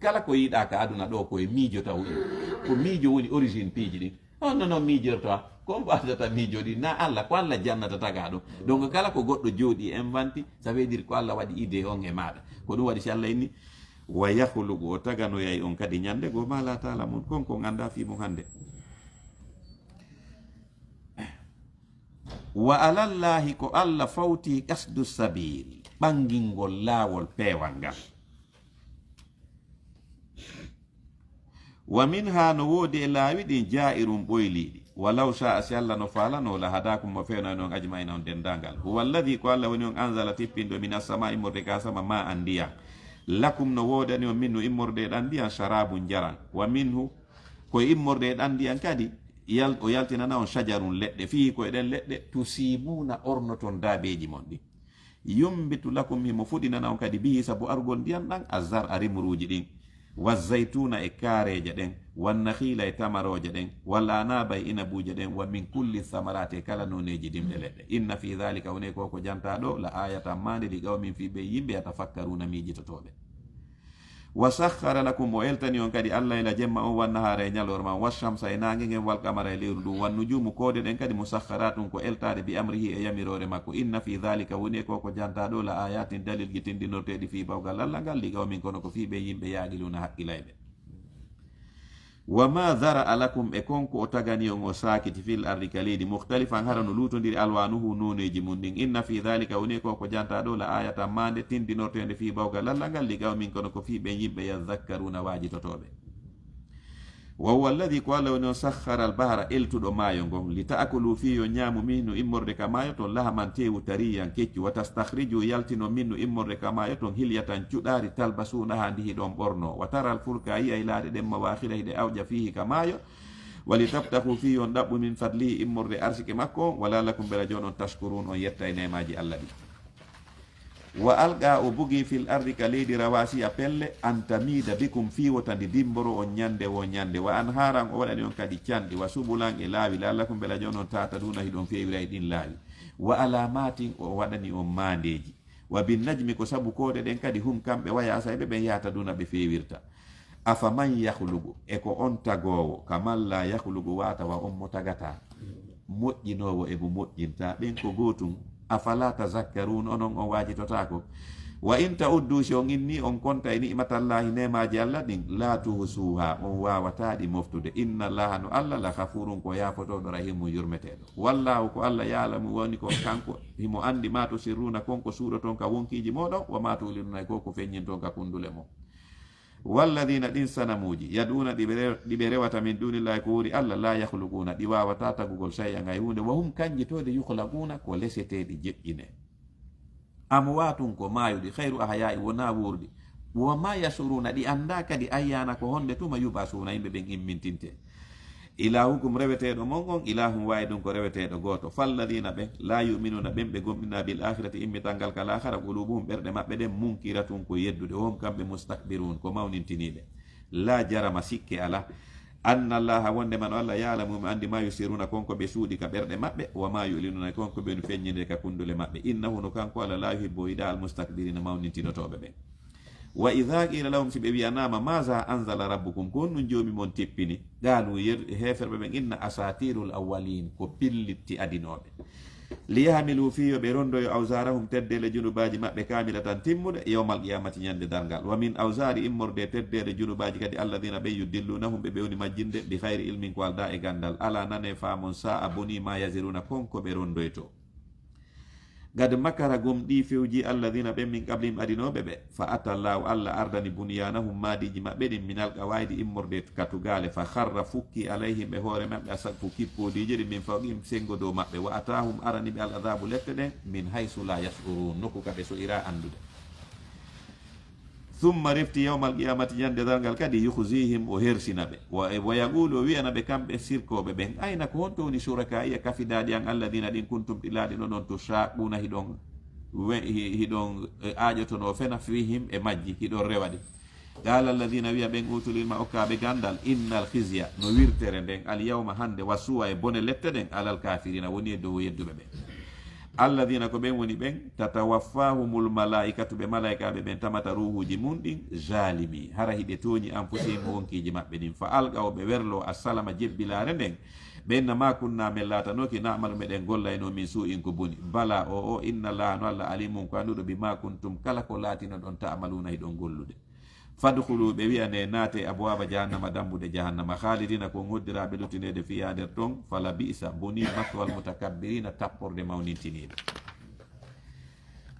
Kala ko yiɗaa ka aduna ɗoo, ko e miijo taw iwi. Ko miijo woni origine piiji ɗin. On no non miijorto, ko on ɓaadata miijo ɗi, na Alla, ko Alla jannata tagaa ɗum. Donc, kala ko goɗɗo jooɗi inventi, ça veut dire ko Alla waɗi idée on e maaɗa. Ko ɗum waɗi si Alla inni, "Wa yakhluqu", o taganoyay on kadi ɲande goo, "ma la ta'lamun", kon ko on anndaa fii mun hande. "Wa alallaahi", ko Alla fawti, "qasdu sabiil", ɓangingol laawol peewal ngal. "Wa minhaa", no woodi e laawi ɗin, "jaa'irun", ɓoyliiɗi. "Wa law shaa'a", si Alla no faalano, "la hadaakum", mo fewnani on, "ajma'iina", on denndaangal. "Huwa alladhii", ko Alla woni on, "anzala", tippinɗo, "minas samaa'i", immorde ka sama, "maa'an", ndiyan. "Lakum", no woodani on, "minhu", immorde e ɗan ndiyan, "sharaabun", njaran. "Wa minhu", ko e immorde e ɗan ndiyan kadi, yal-, o yaltinana on, "shajarun", leɗɗe, "fiihi", ko e ɗen leɗɗe, "tusiimuuna", ornoton daabeeji mon ɗin. "Yumbitu lakum", himo fuɗinana on kadi, "bihi", sabu arugol ndiyan ɗan, "az-zar'a", rimruuji ɗin, "waz-zaytuuna", e kaareeje ɗen, "wan-nakhiila", e tamarooje ɗen, "wal-a'naaba", e inabuuje ɗen, "wa min kulli thamaraati", e kala nooneeji dimɗe leɗɗe. "Inna fii dhaalika", woni ko ko jantaa ɗoo, "la aayatan", maande, "li qawmin", fii ɓen yimɓe, "yatafakkaruuna", miijitotooɓe. "Wa sakhkhara lakum", o eltani on kadi Alla ila jemma on, "wan-nahaara", e ɲaloorma on, "wash-shamsa", e naange ngen, "wal-qamara", e lewru ndun, "wan-nujuumu", koode ɗen kadi, "musakhkharaatun", ko eltaaɗe, "bi amrihi", e yamiroore makko. "Inna fii dhaalika", woni e ko ko jantaa ɗoo, "la aayaatin", dalilji tindinorteeɗi, "fii", bawgal Alla ngal, "li qawmin", kono ko fii ɓen yimɓe, "ya'qiluuna", haqqilayɓe. "Wa maa dhara'a lakum", e kon ko o tagani on, o saakiti, "fil ardi", ka leydi, "mukhtalifan", hara no luutondiri, "alwaanuhu", nooneeji mun ɗin. "Inna fii dhaalika", woni e ko ko jantaa ɗoo, "la aayatan", maande, tindinorteende, "fii", bawgal Alla ngal, "li qawmin", kono ko fii ɓen yimɓe, "yadhakkaruuna", waajitotooɓe. "Wa huwa alladhii", ko Alla woni on, "sakhkhara al-bahra", eltuɗo maayo ngon, "li ta'kuluu", fii yo ɲaamu, "minhu", immorde ka maayo ton, "lahman", teewu, "tariyyan", keccu, "wa tastakhrijuu", yaltinon, "minhu", immorde ka maayo ton, "hilyatan", cuɗaari, "talbasuunahaa", ndi hiɗon ɓornoo, "wa taral fulka", a yi'ay laaɗe ɗen, "mawaakhira", hiɗe awƴa, "fiihi", ka maayo, "wa litabtaghuu", fii yo on ɗaɓɓu, "min fadlihi", immorde arsike makko on, "wa la'allakum", mbela jon on, "tashkuruun", on yettay neemaaji Alla ɗin. "Wa alqaa", o bugi, "fil ardi", ka leydi, "rawaasiya", pelle, "an tamiida bikum", fii wota ndi dimmboro on ɲande woo ɲande, "wa anhaaran", o waɗani on kadi canɗi, "wa subulan", e laawi, "la'allakum", mbela jon on, "tahtaduuna", hiɗon feewira e ɗin laawi, "wa alaamaatin", o waɗani on maandeeji, "wa bin-najmi", ko sabu koode ɗen kadi, "hum", kamɓe, "wal-ya'sha", e ɓe ɓen, "yahtaduuna", ɓe feewirta. "Afaman yakhluqu", e ko on tagoowo, "kaman laa yakhluqu", wa tawa on mo tagataa? Moƴƴinoowo e mo moƴƴintaa, ɓen ko gootun. "Afalaa tazakkaruun", onon on waajitotaako? "Wa in ta'udduu", si on innii on kontay, "ni'matallaahi", neemaaji Alla ɗin, "laa tuhsuuhaa", on waawataa ɗi moftude. "Innallaaha", no Alla, "la ghafuurun", ko yaafotooɗo, "rahiimun", yurmeteeɗo. "Wallaahu", ko Alla, "ya'lamu", woni ko kanko, himo anndi, "maa tusirruuna", kon ko suuɗoton ka wonkiiji mooɗon, "wa maa tu'linuuna", e ko ko feɲɲinton ka kundule mon. "Walladhiina", ɗin sanamuuji, "yad'uuna", ɗi ɓe re-, ɗi ɓe rewata, "min duunillaahi", ko woori Alla, "laa yakhluquuna", ɗi waawataa tagugol, "shay'an", hay huunde, "wa hum", kanji toode, "yukhlaquuna", ko leseteeɗi, jeƴƴinee. "Amwaatun", ko maayuɗi, "ghayru ahyaa'i", wonaa wuurɗi. Wa ma yash'uruna, ɗi anndaa kadi ayyaana, ko honde tuma, yub'asuna, yimɓe ɓen immintinte. Ilaahukum, reweteeɗo mon on, ilaahun waahidun, ko reweteeɗo gooto. Falladiina, ɓen, laa yu'minuuna, ɓen ɓe gomɗinaa, bil aakhirati, immital ngal ka laakara, quluubuhum, ɓerɗe maɓɓe ɗen, munkiratun, ko yedduɗe, wa hum, kamɓe, mustakbiruun, ko mawnintiniiɓe. Laa jarama, sikke alaa, anna Allaaha, wonde man o Alla, ya'lamu, himo anndi, maa yusirruuna, kon ko ɓe suuɗi ka ɓerɗe maɓɓe, wa maa yu'linuuna, kon ko ɓe woni feññinde ka kunndule maɓɓe. Innahu, no kanko Alla, laa yuhibbu, o yiɗaa, al mustakbiriina, mawnintinootooɓe ɓen. Wa idha qila lahum, si ɓe wi'anaama, maza anzala rabbukum, ko honɗun Joomi mon tippini? Qaalu, yer-, heeferɓe ɓen, inna asatirul awwalin, ko pillitti adinooɓe. Liyahmilu, fii yo ɓe rondoyo, awzarahum, teddeele junubaaji maɓɓe, kamilatan, timmuɗe, yawmal qiyamati, ñande darngal. Wa min awzari, immorde e teddeele junubaaji kadi, alladhina, ɓen, yudillunahum, ɓe ɓe woni majjinde, bi khayri ilmin, ko aldaa e ganndal. Ala, nane, faamon, sa'a, bonii, ma yaziruna, kon ko ɓe rondoytoo. Qad makara, gomɗii, fewjii, alladhina, ɓen, min qablihim, adinooɓe ɓe. Fa atallaahu, Alla ardani, bunyaanahum, maadiiji maɓɓe ɗin, minal qawaa'idi, immorde ka tugaale, fa kharra, fukkii, alayhim, e hoore maɓɓe, assaqfu, kippoodiije ɗin, min fawqihim, senngo dow maɓɓe, wa ataahum, arani ɓe, al adaabu, lette ɗen, min haysu laa yash'uruun, nokku ka ɓe so'iraa anndude. Thumma, refti, yawmal qiyamati, ñande darngal kadi, yukhzihim, o hersina ɓe, wa, wa yaqulu, o wi'ana ɓe, kamɓe sirkooɓe ɓen, ayna, ko honto woni, shurakaa'iya, kafidaaɗi an, alladhiina, ɗin, kuntum, ɗi laaɗinoɗon, tushaaquuna, hiɗon we-, hi-, hiɗon, e, aaƴotonoo fena, fiihim, e majji, hiɗon rewa ɗi. Qaala alladhiina, wi'a ɓen, uutul ilma, okkaaɓe ganndal, innal khizya, no wirtere nden, al yawma, hannde, wa suwa, e bone lette ɗen, alal kaafiriina, woni e dow yedduɓe ɓen. Alladhiina, ko ɓen woni ɓen, tatawaffahumul malaa'ikatu, ɓe malaa'ikaaɓe ɓen tamata ruuhuuji mun ɗin, zaalimi, hara hiɓe tooñi, anfusihim, wonkiiji maɓɓe ɗin, fa alqaw, ɓe werloo, assalama, jebbilaare nden, ɓe inna, maa kunnaa, men laatanooki, na'malu, meɗen gollaynoo, min suu'in, ko boni. Balaa, o o, inna Allaaha, no Alla, aliimun, ko annduɗo, bimaa kuntum, kala ko laatinoɗon, ta'maluuna, hiɗon gollude. Fadkhulu, ɓe wi'anee, naatee, abwaaba jahannama, dambuɗe jahannama, khaalidiina, ko on hoddiraaɓe luttineede, fiihaa, nder ton, falabi'sa, bonii, maswal mutakabbiriina, tapporde mawnintiniiɓe.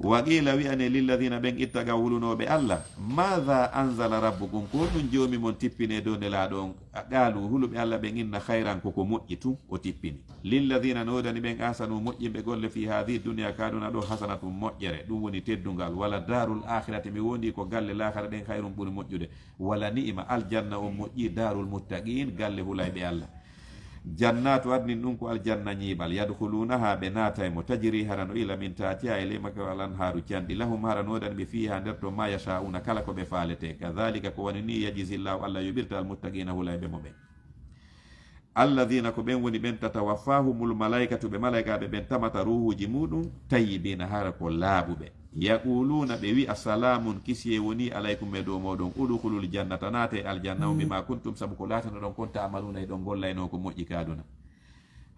Wa qiila, wi'anee, lilladhiina, ɓen, ittaqaw, hulunooɓe Alla, maadha anzala rabbukum, ko honɗun Joomi mon tippini e dow Nelaaɗo on? Qaalu, huluɓe Alla ɓen, inna khayran, ko ko moƴƴi tun o tippini. Lilladhiina, no woodani ɓen, ahsanu, moƴƴinɓe golle, fii haadhihi dunya, ka aduna ɗoo, hasanatun, moƴƴere, ɗun woni teddungal, wala daarul aakhirati, mi woondii ko galle laakara ɗen, khayrun, ɓuri moƴƴude, wala ni'ima, aljanna on moƴƴii, daarul muttaqiin, galle hulayɓe Alla. Jannaatu adnin, ɗun ko aljanna ñiiɓal, yadkhuluunahaa, ɓe naatay mo, tajrii, hara no ila, min tahtihaa, e ley makko, al anhaaru, canɗi, lahum, hara no woodani ɓe, fiihaa, nder ton, maa yashaa'uuna, kala ko ɓe faaletee, kadhaalika, ko wani nii, yajzillaahu, Alla yoɓirta, al muttaqiina, hulayɓe mo ɓen. Alladhiina, ko ɓen woni ɓen, tatawaffaahumul malaa'ikatu, ɓe malaa'ikaaɓe ɓen tamata ruuhuuji muuɗum, tayyibiina, hara ko laaɓuɓe. Yaquuluuna, ɓe wi'a, salaamun, kisiyee wonii, alaykum, e dow mooɗon, udkhulul jannata, naatee aljanna on, bimaa kuntum, sabu ko laatinoɗon kon, ta'maluuna, hiɗon gollaynoo ko moƴƴi ka aduna.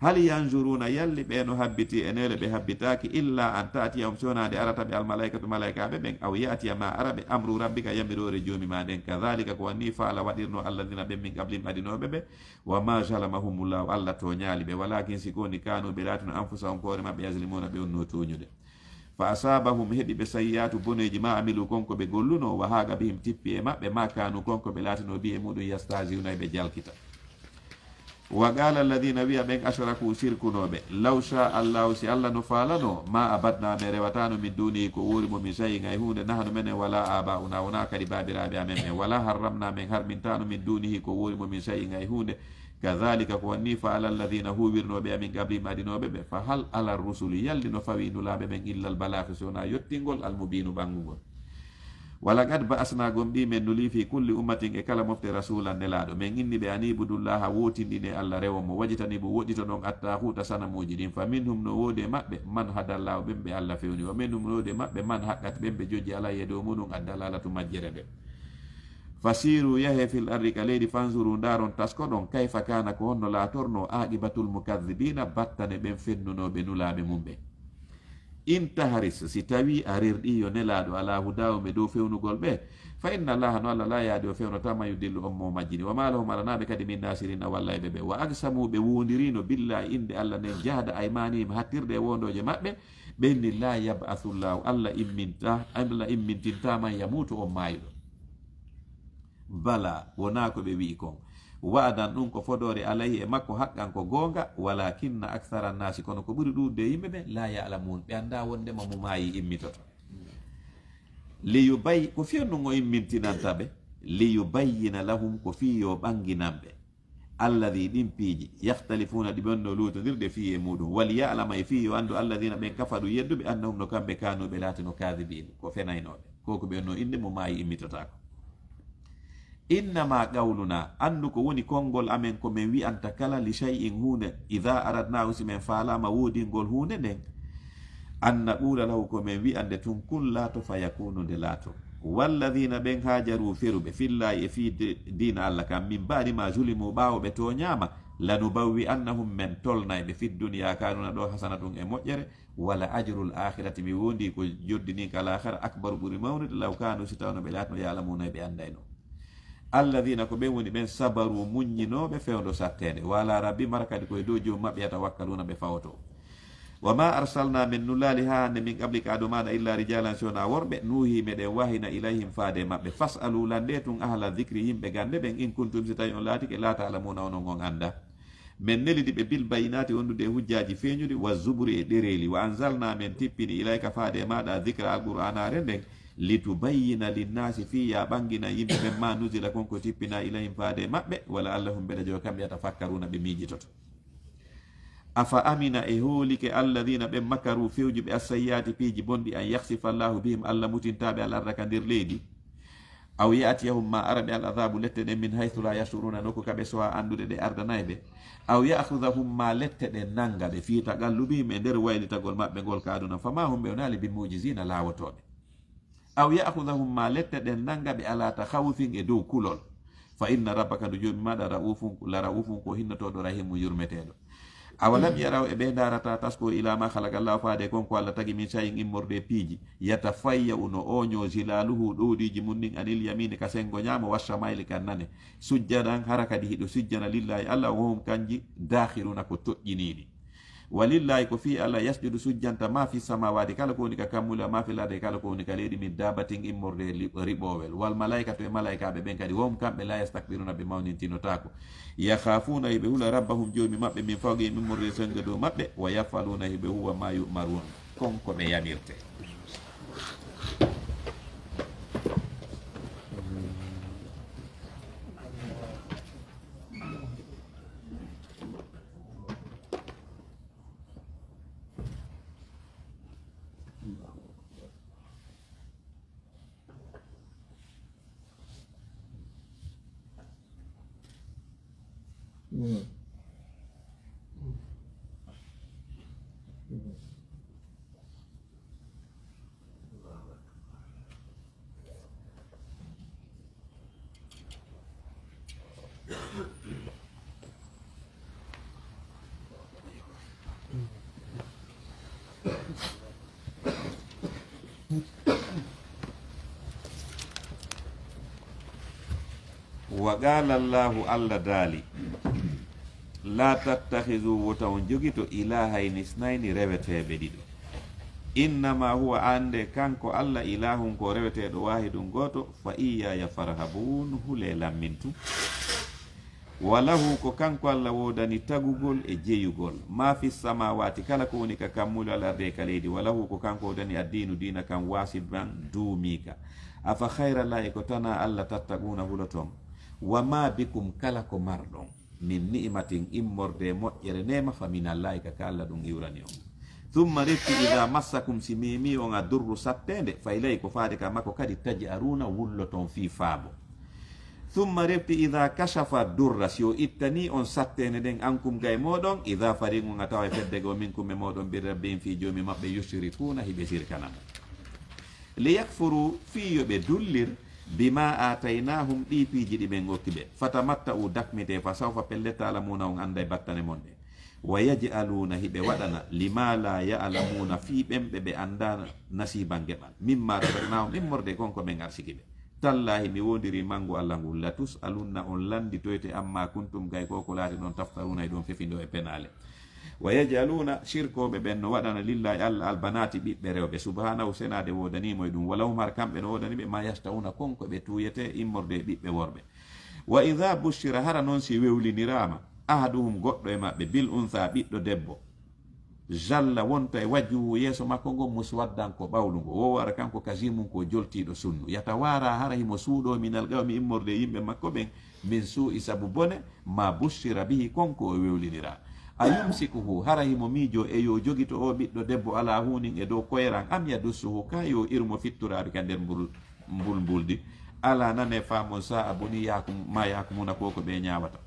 Hal yanzuruuna, yalli ɓee no habbitii e neele, ɓe habbitaaki, illaa an ta'tiyahum, si wonaa nde arata ɓe, al malaa'ikatu, malaa'ikaaɓe ɓen, aw ya'tiya, maa ara ɓe, amru rabbika, yamiroore Joomi maa nden, kadhaalika, ko wani nii, fa'ala, waɗirnoo, alladhiina, ɓen, min qablihim, adinooɓe ɓe, wa maa zalamahumullaahu, Alla tooñaali ɓe, walaakin, si ko woni, kaanuu, ɓe laatino, anfusahum, ko hoore maɓɓe, yazlimuuna, ɓe wonnoo tooñude. Fa asaabahum, heɓi ɓe, sayyi'aatu, boneeji, maa amiluu, kon ko ɓe gollunoo, wa haaqa bihim, tippi e maɓɓe, maa kaanuu, kon ko ɓe laatinoo, bihi, e muuɗum, yastahzi'uuna, e ɓe jalkita. Wa qaala alladhiina, wi'a ɓen, ashrakuu, sirkunooɓe, law shaa Allaahu, si Alla no faalanoo, maa abadnaa, men rewataano, min duunihi, ko woori mo, min shay'in, hay huunde, nahnu, menen, walaa aabaa'unaa, wonaa kadi baabiraaɓe amen ɓen, walaa harramnaa, men harmintaano, min duunihi, ko woori mo, min shay'in, hay huunde, kadhaalika, ko wani nii, fa'ala alladhiina, huuwirnoo ɓe, min qablihim, adinooɓe ɓe. Fa hal ala rusuli, yalli no fawii Nulaaɓe ɓen, illa al balaaghu, si wonaa yottingol, al mubiinu, ɓanngungol. Wa laqad ba'asnaa, gomɗii men nulii, fii kulli ummatin, e kala mofte, rasuulan, nelaaɗo. Men inni ɓe, an i'budullaaha, wootinɗinee Alla, rewon mo. Wajtanibu, woɗɗitoɗon, at-taaguuta, sanamuuji ɗin. Fa minhum, no woodi e maɓɓe, man hadallaahu, ɓen ɓe Alla fewni. Wa minhum, no woodi e maɓɓe, man haqqat, ɓen ɓe jojji, alayya, e dow muuɗum, ad-dalaalatu, majjere nden. Fasiiruu, yahee, fil ardi, ka leydi, fanzuruu, ndaaron, taskoɗon, kayfa kaana, ko honno laatornoo, aaqibatul mukaddibiina, battane ɓen fennunooɓe Nulaaɓe mun ɓen. In tahris, si tawii a rerɗii, yo Nelaaɗo, alaa hudaahum, e dow fewnugol ɓe, fa inna Allaaha, no Alla, laa yahdi, o fewnataa, man yudillu, on mo majjini, wa maa lahum, alanaa ɓe kadi, min naasiriina, wallayɓe ɓe. Wa aqsamuu, ɓe woondiriino, billaahi, innde Alla nden, jahda aymaanihim, hattirde e woondooje maɓɓe, ɓe inni, laa yab'asullaahu, Alla immintaa, Alla immintintaa, man yamuutu, on maayuɗo. Balaa, wonaa ko ɓe wi'i kon. Wa'adan, ɗun ko fodoore, alayhi, e makko, haqqan, ko goonga, walaakinna akthara nnaasi, kono ko ɓuri ɗuuɗude e yimɓe ɓen, laa ya'lamuun, ɓe anndaa wonndema mo maayii immitoto. Liyubay-, ko fii on ɗun o immintinanta ɓe, liyubayyina lahum, ko fii yo ɓanginan ɓe, alladhi, ɗin piiji, yakhtalifuuna, ɗi ɓe wonno luutondirde fii e muuɗun, waliya'lama, e fii yo anndu, alladhina, ɓen kafaru, yedduɓe, annahum, no kamɓe, kaanu, ɓe laatino, kaadhibiin, ko fenaynooɓe, ko ko ɓe wonno innde mo maayi immitotaako. Innama qawluna, anndu ko woni konngol amen ko men wi'anta kala li shay'in huunde, idha aradnahu, si men faalaama woodingol huunde nden, an naqula lahu, ko men wi'ande tun kun laato fa yakunu nde laato. Walladhina ɓen haajaru feruɓe fillahi e fii de-, diina Alla kan min ba'di ma zulimu ɓaawo ɓe tooñaama lanubawwi'annahum men tolnay ɓe fid dunya ka aduna ɗo hasanatun e moƴƴere Wala ajrul aakhirati, mi woondii ko joddinii ka laakhara, akbaru, ɓuri mawnude, law kaanu, si tawno ɓe laatno, ya'lamuuna, ɓe anndayno. Alladhiina, ko ɓen woni ɓen, sabaru, muññinooɓe fewndo satteende, wa alaa rabbihim, hara kadi ko e dow Joomi maɓɓe, yatawakkaluuna, ɓe fawotoo. Wa maa arsalnaa, men nulaali haa hannde, min qablika, ado maaɗa, illaa rijaalan, si wonaa worɓe, nuuhii, meɗen wahina, ilayhim, faade e maɓɓe, fas'aluu, lanndee tun, ahla dhikri, yimɓe gannde ɓen, in kuntum, si tawii on laatike, laa ta'lamuuna, onon on anndaa. Men nelidi ɓe bil bayyinaati, wondude e hujjaaji feeñuɗi, wa zuburi e ɗereeli, wa anzalnaa men tippini ilayka faade e maaɗa dhikra alqur'aanaare nden, litubayyina linnaasi fii yaa ɓanginan yimɓe ɓen maa nuzila kon ko tippinaa ilayhim faade e maɓɓe, wa la'allahum mbeɗa jowa kamɓe yatafakkaruuna ɓe miijitoto. Afa amina e hoolike alladhiina ɓen makaru fewjuɓe assayyi'aati piiji bonɗi an yakhsifa Allaahu bihim Alla mutintaa ɓe al arda ka nder leydi. Aw ya'tiyahum maa ara ɓe al adaabu lette ɗen min haythu laa yash'uruuna nokku ka ɓe sowaa anndude ɗe ardanay ɓe. Aw ya'khudhahum maa lette ɗen nannga ɓe fii taqallubihim e nder waylitagol maɓɓe ngol ka aduna famaa hum ɓe wonaali bi mu'jiziina laawotooɓe. Aw ya'khudhahum maa lette ɗen nannga ɓe alaa takhawufin e dow kulol. Fa inna rabbaka ndu Joomi maaɗa ra'uufun la ra'uufun ko hinnotooɗo rahiimun yurmeteeɗo. Awalam yaraw e ɓe ndaarataa taskoo ilaa maa khalaqa Allaahu faade kon ko Alla tagi min shay'in immorde e piiji yatafayya'u no ooñoo zilaaluhu ɗowdiiji mun ɗin anil yamiini ka senngo ñaamo wa shamaa'ili ka nane sujjadan hara kadi hiɗo sujjana lillaahi Alla wa hum kanji daakhiruna ko toƴƴiniiɗi. Wa lillaahi ko fii Alla yasjudu sujjanta maa fi samaawaati kala ko woni ka kammuuli wa maa fil ardi kala ko woni ka leydi min daabbatin immorde e li-, riɓoowel wal malaa'ikatu e malaa'ikaaɓe ɓen kadi wa hum kamɓe laa yastakbiruna ɓe mawnintinotaako. Yakhaafuuna, hiɓe hula, rabbahum, Joomi maɓɓe, min fawqihim, immorde e senngo dow maɓɓe, wa yaf'aluuna, hiɓe huwa, maa yu'maruun, kon ko ɓe yamirtee. Wa qaala Allaahu, Alla daali, laa tattakhizuu, wota on jogito, ilaahayni isnayni, reweteeɓe ɗiɗo. Innamaa huwa, annde kanko Alla, ilaahun ko reweteeɗo, waahidun gooto, fa iyyaaya farhabuun, hulee lan min tun. Wa lahu, ko kanko Alla woodani tagugol e jeyugol, maa fi samaawaati, kala ko woni ka kammuuli, wal ardi, e ka leydi, wa lahu, ko kanko woodani addiinu, diina kan, waasiban, duumiika. Afa khayrallaahi, ko tanaa Alla, tattaquuna, huloton? Wa maa bikum, kala ko marɗon, min ni'matin, immorde e moƴƴere, neema, fa minallaahi, ka ka Alla ɗun iwrani on. Thumma, refti, idaa massakum, si meemii on, addurru, satteende, fa ilayhi, ko faade ka makko kadi, taj'aruuna, wulloton fii faabo. Thumma, refti, idaa kashafa durra, si o ittanii on satteende nden, ankum, gay mooɗon, idaa fariiqun, a tawa e fedde goo, minkum, e mooɗon, bi rabbihim, fii Joomi maɓɓe, yushrikuuna, hiɓe sirkana mo. Liyakfuruu, fii yo ɓe dullir, bimaa aataynaahum, ɗii piiji ɗi men okki ɓe. Fatamatta'uu, dakmitee, fa sawfa, pellet, ta'lamuuna, on annday battane mon ɗen. Wa yaj'aluuna, hiɓe waɗana, limaa laa ya'lamuuna, fii ɓen ɓe ɓe anndaa, nasiiban, geɓal, mimmaa razaqnaahum, immorde e kon ko men arsiki ɓe. Tallaahi, mi woondirii manngu Alla ngun, latus'alunna, on lannditoyte, ammaa kuntum, gay ko ko laatiɗon, taftaruuna, hiɗon fefindoo e penaale. Wa yaj'aluuna, shirkooɓe ɓen no waɗana, lillaahi, Alla, albanaati, ɓiɓɓe rewɓe, subhaanahu, senaade woodanii mo e ɗum, wa lahum, hara kamɓe no woodani ɓe, maa yashta'uuna, kon ko ɓe tuuyetee, immorde e ɓiɓɓe worɓe. Wa idhaa bushshira, hara non si wewliniraama, ahaduhum, goɗɗo e maɓɓe, bil unthaa, ɓiɗɗo debbo, Zalla wonta e wajhuhu yeeso makko ngon muswaddan ko ɓawlungo, wa huwa hara kanko kazimun ko joltiiɗo sunnu. Yatawaara hara himo suuɗoo minal qawmi immorde e yimɓe makko ɓen, min suu'i sabu bone, ma bushira bihi kon ko o wewliniraa. A yumsikuhu hara himo miijoo e yo jogito oo ɓiɗɗo debbo alaa hunin e dow koyran am yadussuhu kaa yo irmo fitturaaɓe ka nder mbul-, mbulmbuldi. Alaa nanee faamon sa'a boni yahkum-, ma yahkumuna ko ko ɓe ñaawata.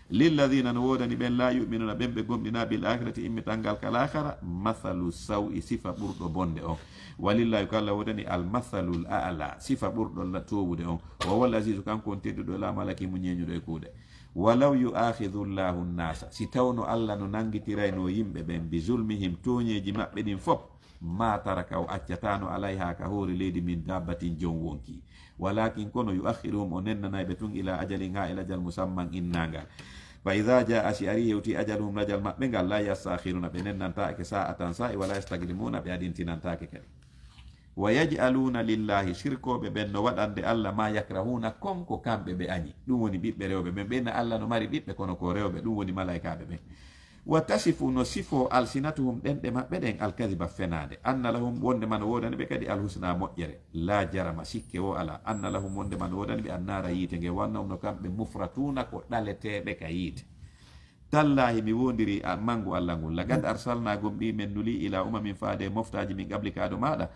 Lilladina no woodani ɓen laa yu'minuna ɓen ɓe gomɗinaa bil akhirati immital ngal ka laakhara, mathalu saw'i sifa ɓurɗo bonde on. Walillahi ko Alla woodani al mathalul a'la sifa ɓurɗo la-, toowude on. Wa huwal azizu kanko on tedduɗo la malaki mo ñeeñuɗo e kuuɗe. Walaw yu'akhidhu llahu nnasa si tawno Alla no nangitirayno yimɓe ɓen bi zulmihim tooñeeji maɓɓe ɗin fop ma taraka o accataano alayha ka hoore leydi min dabbatin jon wonki. Walakin kono yu'akhiruhum o nennanay ɓe tun ila ajalin haa e lajal musamman innangal. Fa idha jaa si ari hewti ajaluhum lajal maɓɓe ngal la yastakhiruna ɓe nennantaake sa'atan sa'i wala yastaqdimuna ɓe adintinantaake kadi. Wa yaj'aluna lillahi shirkooɓe ɓen no waɗande Alla ma yakrahuna kon ko kamɓe ɓe añi. Ɗum woni ɓiɓɓe rewɓe ɓen ɓen na Alla no mari ɓiɓɓe kono ko rewɓe ɗum woni malaykaaɓe ɓen. Wa tasifu no sifoo alsinatuhum ɗenɗe maɓɓe ɗen alkadiba fenaande. Anna lahum wonde man woodani ɓe kadi alhusna moƴƴere. La jarama sikke wo alaa. Anna lahum wonde man woodani ɓe annaara yiite nge wannahum no kamɓe mufratuuna ko ɗaleteeɓe ka yiite. Tallaahi mi woondiri a-, manngu Alla ngun. Laqad arsalna gomɗii men nuli ila umamin faade moftaaji min qabli kaaɗo maaɗa.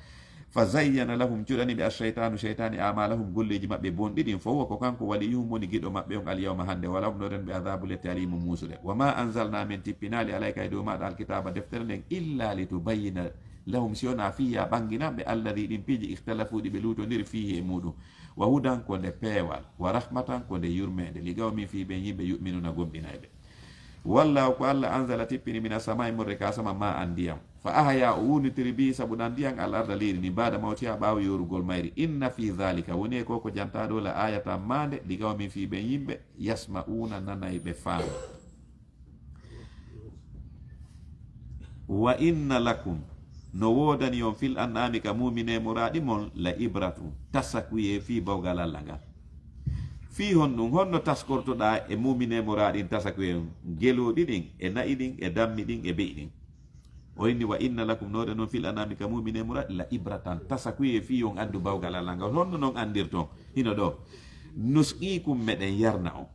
Fa zayyana lahum cuɗani ɓe ash-shaytanu shaytani amalahum golleeji maɓɓe bonɗi ɗin. Fa huwa ko kanko waliyuhum woni giɗo maɓɓe on al yawma hannde. Wa lahum noɗen ɓe adhabu lette alimu muusude. Wa ma anzalna men tippinaali alayka e dow maaɗa alkitaba deftere nden illa litubayyina lahum si wona fiya ɓanginan ɓe alladhi ɗin piiji ikhtalafu ɗi ɓe luutondiri fihi e muɗum. Wa hudan ko nde peewal. Wa rahmatan ko nde yurmeende. Li qawmin fii ɓen yimɓe yu'minuna gomɗinayɓe. Wallahu ko Alla anzala tippini mina samaa'i morre ka sama ma an ndiyam. Fa ahaya o wurnitiri bihi sabu ɗan ndiyam al arda leydi ndi baada mawtiha ɓaawo yorugol mayri. Inna fi dhalika woni e ko ko jantaaɗo la ayatan maande li qawmin fii ɓen yimɓe yasma'una nanayɓe faama. Wa inna lakum no woodani on fil an'ami ka muumine muraaɗi mon la ibratun tasakuyee fii bawgal Alla ngal. Fii honɗun honno taskortoɗaa e muumine muraaɗin tasakuyee on gelooɗi ɗin e na'i ɗin e dammi ɗin e be'i ɗin? O inni wa inna lakum noode non fil an'ami ka muumine muraaɗi la ibratan tasakuyee fii on anndu bawgal Alla ngal. Honno non anndirton? Hino ɗoo nusqiikum meɗen yarna on.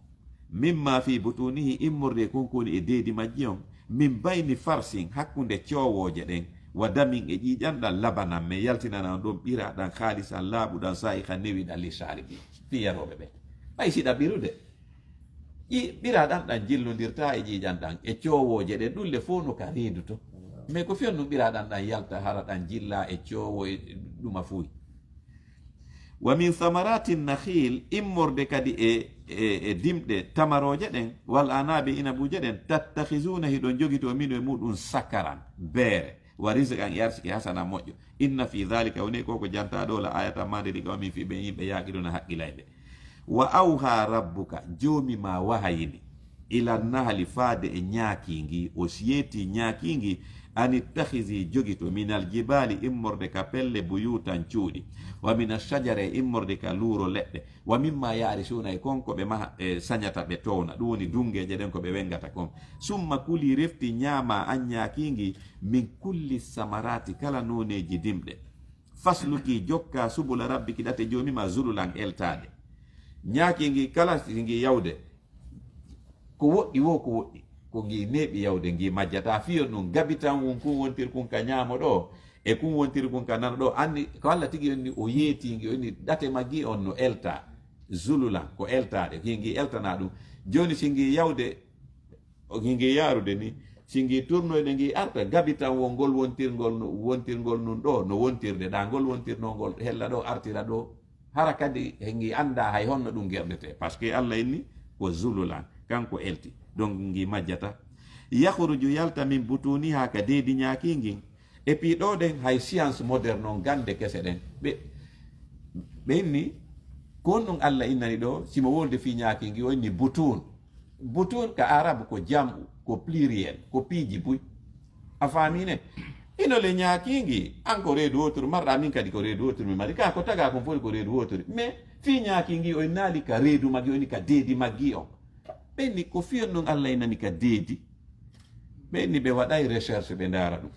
Mimma fi butunihi immorde e kon ko woni e deedi majji on. Min bayni farsin hakkunde coowooje ɗen. Wa damin e ƴiiƴan ɗan labanan men yaltinana on ɗon ɓiraaɗan haalisan laaɓuɗan saa'iqan newiɗan li shaaribi fii yarooɓe ɓen. Ɓay si ɗaɓɓirude ɓiraaɗan ɗan jillondirta e ƴiiƴan ɗan e coowooje ɗen ɗun le fow no ka reedu to. Mais ko fiyon ɗun ɓiraaɗan ɗan yalta hara ɗan jilla e coowo e ɗuma fuy. Wa min thamarati nakhil immorde kadi e, e, e dimɗe tamarooje ɗen wal anabi inabuuje ɗen tattakhizuna hiɗon jogito minu e muɗum sakaran beere wa rizqan e arsike hasana moƴƴo. Inna fi dhalika woni ko ko jantaa ɗo la ayatan maande li qawmin fii ɓen yimɓe yaqiluna haqqilayɓe. Wa awha rabbuka joomi ma wahayini ila nahali faade e ñaaki ngi o siyeeti ñaaki ngi an ittakhidhi jogito minal jibaali immorde ka pelle buyutan cuuɗi wa mina shajara e immorde ka luuro leɗɗe wa mimma yaarisuuna e kon ko ɓe maha e sañata ɓe towna ɗum woni dunngeeje ɗen ko ɓe wengata kon summa kuli refti ñaama an ñaaki ngi min kulli samaraati kala nooneeji dimɗe fasluki jokka subula rabbiki ɗate joomi ma zululan eltaade ñaaki ngi kala si ngi yawde ko woɗɗi wo ko woɗɗi ko ngi neeɓi yawde ngi majjata fiyo nun gabi tan won kun wontiri kun ka ñaamo ɗo e kun wontiri kun ka nano ɗo anni ko alla tigi onni o yeeti ngi onni ɗate maggi on no elta zululan ko eltaɗe hi ngi eltana ɗum joni si ngi yawde hi ngi yarude ni si ngi turnoyde ngi arta gabi tan won ngol wontirngol wontirngol nun ɗo no wontirde ɗa ngol wontirnongol hella ɗo artira ɗo hara kadi he ngi annda hay honno ɗum gerɗete parce que allah inni ko zululan kanko elti donc ngi majjata yakhruju yalta min butuniha ka deedi ñaaki ngin et puis ɗo ɗen hay science moderne on gande kese ɗen ɓe ɓe inni ko honɗum allah innani ɗo simo wolde fi ñaaki ngi o inni butun butun ka arabe ko jam'u ko pluriel ko piiji buy a faamine hino le ñaakiingi an ko reedu wooturu marɗa min kadi ko reedu wooturu mi mari ka ko taga kon foti ko reedu wooturu mais fii ñaakiingi o innaali ka reedu maggi oni ka deedi maggi on ɓenni ko fiyon non allah inani ka deedi Ɓe inni ɓe waɗay recherche, ɓe ndaara ɗum.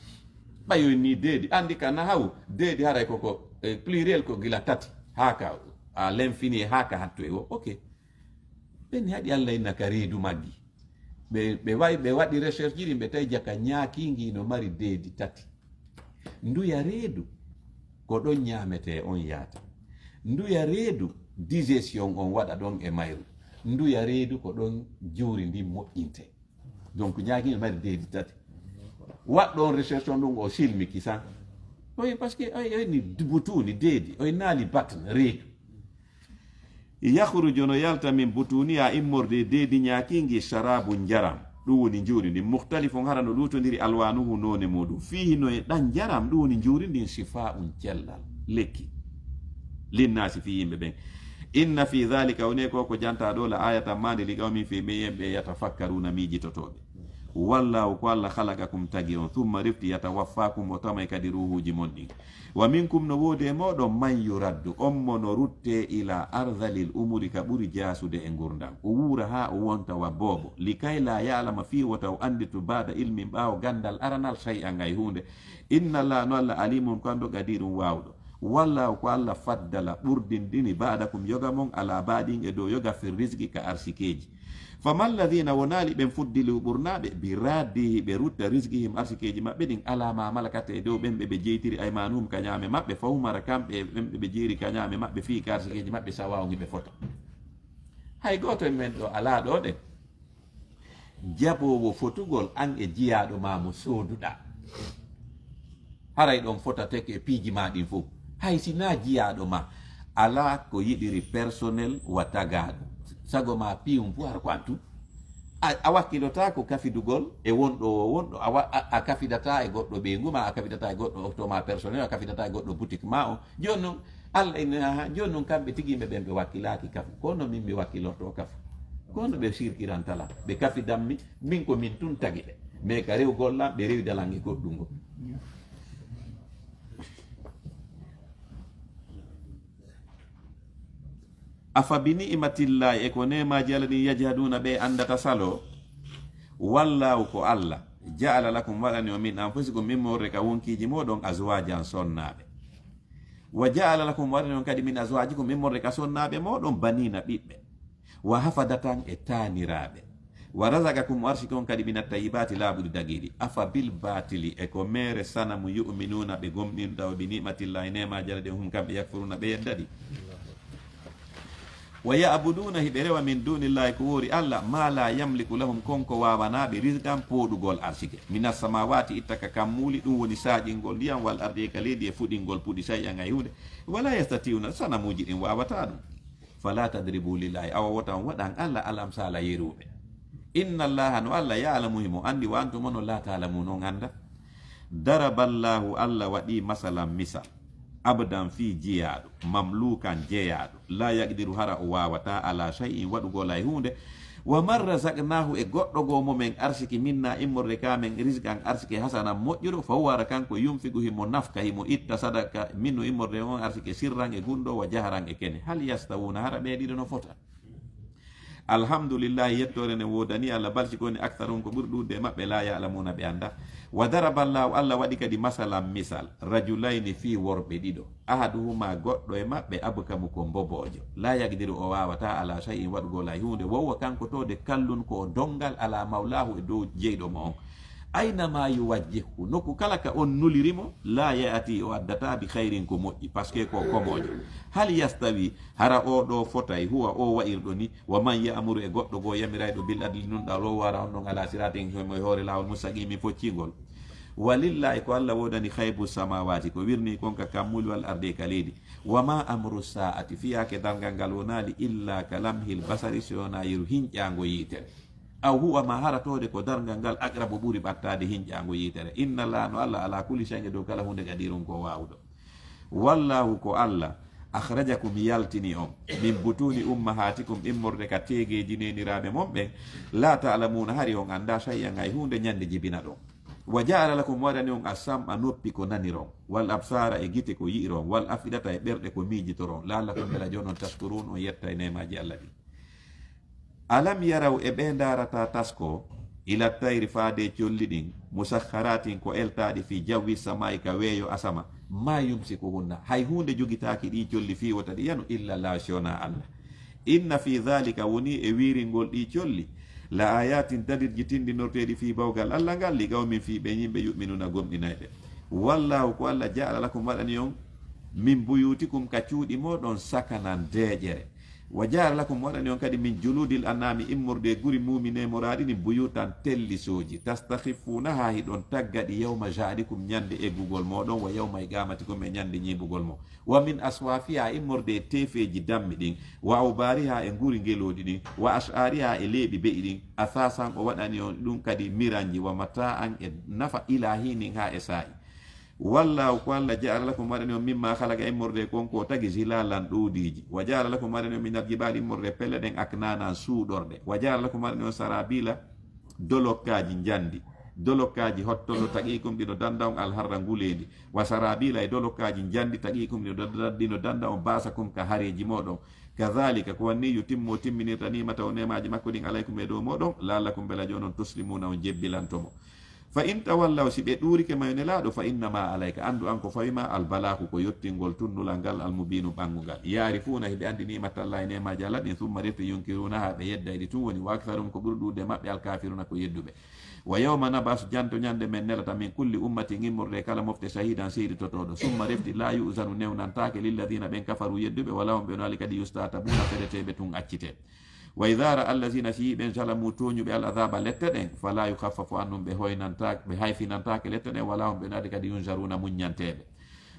Ɓayoy ni deedi, andi ka nahawu, deedi haray ko, ko, eh, pluriel ko gila tati, haa ka, à l'infini, haa ka hattu e wo. Ok. Ɓen haɗi Allah inna ka reedu maggi. Ɓe, ɓe wayi, ɓe waɗi recherche ji ɗin, ɓe tawi jaka ñaakingi no mari deedi tati. Nduya reedu ko ɗon ñaametee on yaata. Nduya reedu digestion on waɗa ɗon e mayru. Nduya reedu ko ɗon juuri ndin moƴƴintee. Donc, ñaakingi no mari deedi tati. Waɗɗo on recherche on ɗum o silmiki san. Oye, parce que oye, oye ni butuuni deedi, oye naali batn reedu. Yakhruju no yalta min butuniha immorde e deedi ñaakingi sharabun njaram. Ɗum woni njuuri ndin. Mukhtalifun hara no luutondiri alwanuhu noone muuɗum. Fiihi no e ɗan njaram, ɗum woni njuuri ndin shifa'un cellal. Lekki. Linnaasi fii yimɓe ɓen. Inna fii dhalika woni ko ko jantaa ɗoo la ayatan maande li qawmin fii men yimɓe yatafakkaruna miijitotooɓe. Wallahu ko Allah khalaqakum tagi on, thumma rifti yatawaffakum o tamay kadi ruuhuuji mon ɗin. Wa minkum no woodi e mooɗon man yuraddu on mo no ruttee ila ardhalil umuri ka ɓuri jaasude e ngurndan. O wuura haa o wonta wa boobo. Likay la ya'lama fii wota o anditu ba'da ilmin ɓaawo gandal aranal shay'an hay huunde. Inna Allah no Allah alimun ko anndo qadirun waawɗo. Wallahu ko Allah faddala ɓurdindini ba'dakum yoga mon ala ba'din e dow yoga fir rizqi ka arsikeeji. Fama alladhina wonaali ɓen fuddilu ɓurnaaɓe bi raddihi ɓe rutta rizqihim arsikeeji maɓɓe ɗin ala ma malakat e dow ɓen ɓe ɓe jeytiri aymanuhum ka ñaame maɓɓe fahum hara kamɓe e ɓen ɓe ɓe jeyri ka ñaame maɓɓe fii ka arsikeeji maɓɓe sawa'un hiɓe fota. Hay gooto e men ɗo alaa ɗo ɗen. Jaboowo fotugol an e jiyaaɗo maa mo sooduɗaa. Haray ɗon fotatake e piiji maa ɗin fow. Hay si naa jiyaaɗo maa, alaa ko yiɗiri personnel wa tagaaɗo. Sago maa piyum fow har ko an tun. A, a wakkilotaako kafidugol e wonɗo o wonɗo, a, wa- a, a kafidataa e goɗɗo ɓeyngu maa, a kafidataa e goɗɗo okto maa personnel, a kafidataa e goɗɗo boutique maa on. Jooni non, Allah inni, "Aha, jooni non kamɓe tigi yimɓe ɓen ɓe wakkilaaki kafu. Ko no min mi wakkilortoo kafu? Ko no ɓe sirkiranta lan? Ɓe kafidan mi, min ko min tun tagi ɓe. Mais ka rewugol lan, ɓe rewida lan e goɗɗun gol." Afa bi ni'matillahi, e ko neemaaji Alla ɗin, yajhaduuna, ɓe anndata saloo? Wallaahu, ko Alla, ja'ala lakum, waɗani on, min anfusikum, immorde ka wonkiiji mooɗon, azwaajan, sonnaaɓe. Wa ja'ala lakum, waɗani on kadi min azwaajikum, immorde ka sonnaaɓe mooɗon, baniina, ɓiɓɓe. Wa hafadatan, e taaniraaɓe. Wa razaqakum, o arsiki on kadi min at-tayyibaati, laaɓuɗi dagiiɗi. Afa bil baatili, e ko meere sanamu, yu'minuuna, ɓe gomɗinta, wa bi ni'matillahi, neemaaji Alla ɗin, hum, kamɓe, yakfuruuna, ɓe yedda ɗi. Wa ya'buduuna, hiɓe rewa, min duunillaahi, ko woori Alla, maa laa yamliku lahum, kon ko waawanaa ɓe, rizqan, pooɗugol arsike, minas samaawaati, itta ka kammuuli, ɗum woni saaƴingol ndiyam, wal ardi, e ka leydi, e fuɗingol puɗi, shay'an, hay huunde, wa laa yastati'uuna, sanamuuji ɗin waawataa ɗum. Falaa tadribuu lillaahi, awa wota on waɗan Alla al amsaala yeruuɓe. Inna Allaaha, no Alla, ya'lamu, himo anndi, wa antum, onon, laa ta'lamuuna, on anndaa. Daraballaahu, Alla waɗii masalan, misal, abdan, fii jiyaaɗo, mamluukan, jeyaaɗo, laa yaqdiru, hara o waawataa, alaa shay'in, waɗugol hay huunde, wa man razaqnaahu, e goɗɗo goo mo men arsiki, minnaa, immorde ka men, rizqan, arsike, hasanan, moƴƴuɗo, fa huwa, hara kanko, yunfiqu, himo nafqa, himo itta sadaka, minhu, immorde on arsike, sirran, e gunndoo, wa jaharan, e kene. Hal yastawuuna, hara ɓe ɗiɗo no fota? Alhamdulillahi, yettoore ne woodani Alla, bal si ko woni aktharuhum, ko ɓuri ɗuuɗude e maɓɓe, laa ya'lamuuna, ɓe anndaa. Wa daraballaahu, Alla waɗi kadi masalan, misal, rajulayni, fii worɓe ɗiɗo, ahaduhumaa, goɗɗo e maɓɓe, abkamu, ko mboboojo, laa yaqdiru, o waawataa, alaa shay'in, waɗugol hay huunde, wa huwa, kanko too de, kallun, ko o donngal, alaa mawlaahu, e dow jeyɗo mo on. Ayna maa yuwajjihhu, nokku kala ka on nuliri mo, laa ya'tii, o addataa, bi khayrin, ko moƴƴi, parce que ko komoojo. Hal yastawii, hara oo ɗoo fotay, huwa, oo wa'irɗo nii, wa man ya'muru, e goɗɗo goo yamirayɗo, bil adli, nunɗal, o wara on ɗon, alaa siraatin, himo e hoore laawol, mustaqiimin, foccingol. Walillaahi, ko Alla woodani, ghaybu samaawaati, ko wirnii kon ka kammuuli, wal ardi, e ka leydi. Wa maa amru saa'ati, fiyaake darngal ngal wonaali, illaa ka lamhil basari, si wonaa yeru hinƴaango yiitere. Aw huwa, maa hara too de ko darngal ngal, aqrabu, ɓuri ɓattaade hinƴaango yiitere. Inna Allaaha, no Alla, alaa kulli shay'in, e dow kala huunde, qadiirun, ko waawuɗo. Wallaahu, ko Alla, akhrajakum, yaltini on, min butuuni ummahaatikum, immorde ka teegeeji neeniraaɓe mon ɓen, laa ta'lamuuna, hari on anndaa, shay'an, hay huunde, ñande jibinaɗon. Wa ja'ala lakum, waɗani on, as-sam'a, noppi, ko naniron, wal absaara, e gite, ko yi'iron, wal af'idata, e ɓerɗe, ko miijitoron, la'allakum, mbela jonon, tashkuruun, on yetta e neemaaji Alla ɗin. Alam yaraw, e ɓe ndaarataa taskoo, Ila tayri faade colli ɗin, musakharatin ko eltaaɗi fi jawi samaa'i ka weeyo asama, ma yumsikuhunna, hay huunde jogitaaki ɗii colli fii wota ɗi yanu illa Laahu si wonaa Alla. Inna fi dhalika woni e wiiringol ɗii colli, la ayatin dalilji tindinorteeɗi fii bawgal Alla ngal, li qawmin fii ɓe yimɓe yu'minuna gomɗinayɓe. Wallahu ko Alla ja'ala lakum waɗani on min buyutikum ka cuuɗi mooɗon sakanan deeƴere. Wa ja'ala lakum waɗani on kadi min juludil an'ami immorde e guri muumine moraaɗi ɗin buyutan tellisooji. Tastakhiffunaha hiɗon tagga ɗi yawma ja'alikum ñande eggugol mooɗon wa yawma iqamatikum e ñande ñiiɓugol mo. Wa min aswafiha immorde e teefeeji dammi ɗin. Wa awbariha e nguri ngelooɗi ɗin. Wa ash'ariha e leeɓi be'i ɗin. Athasan o waɗani on ɗum kadi miranji wa mata'an e nafa ila hinin ha e saa'i. Wallahu ko Alla ja'ala lakum waɗani on mimma khalaqa immorde e kon ko tagi zilalan ɗuudiiji. Wa ja'ala lakum waɗani on minal jibali immorde e pelle ɗen aknanan suuɗorɗe. Wa ja'ala lakum waɗani on sarabila dolokkaaji njandi, dolokkaaji hottollo taqiikum ɗi no danda on alharra nguleendi, wa sarabila e dolokkaaji njandi taqiikum ɗi no danda, ɗi no danda on ba'sakum ka hareeji mooɗon. Kadhalika ko wanni yutimmu o timminirta ni'matahu neemaaji makko ɗin alaykum e dow mooɗon, la'allakum bela jonon tuslimuna on jebbilanto mo. Fa in tawallaw si ɓe ɗuurike ma yo Nelaaɗo, fa innama alayka, anndu an ko fawi ma albalaaku ko yottingol tunnulal ngal almubiinu ɓanngungal. Ya'rifuuna hiɓe anndi ni'matallahi neemaaji Alla ɗin, summa refti yunkiruunaha ɓe yedday ɗi tun woni wa aktharuhum ko ɓuri ɗuuɗude maɓɓe alkafiruna ko yedduɓe. Wa yawma nab'asu janto ñande men nelata min kulli ummatin immorde e kala mofte shahidan seeditotooɗo. Summa refti la yu'zanu newnantaake lilladhina ɓen kafaru yedduɓe wa lahum ɓe no ali kadi yustatabuuna fereteeɓe tun accite. Wa idha ra'a allazina si ɓen zalamu tooñuɓe al azaba lette ɗen fala yukhaffafu annum ɓe hoynantaake ɓe hayfinantaake lette ɗen wala hum ɓe no ali kadi yunzaruna muññanteeɓe.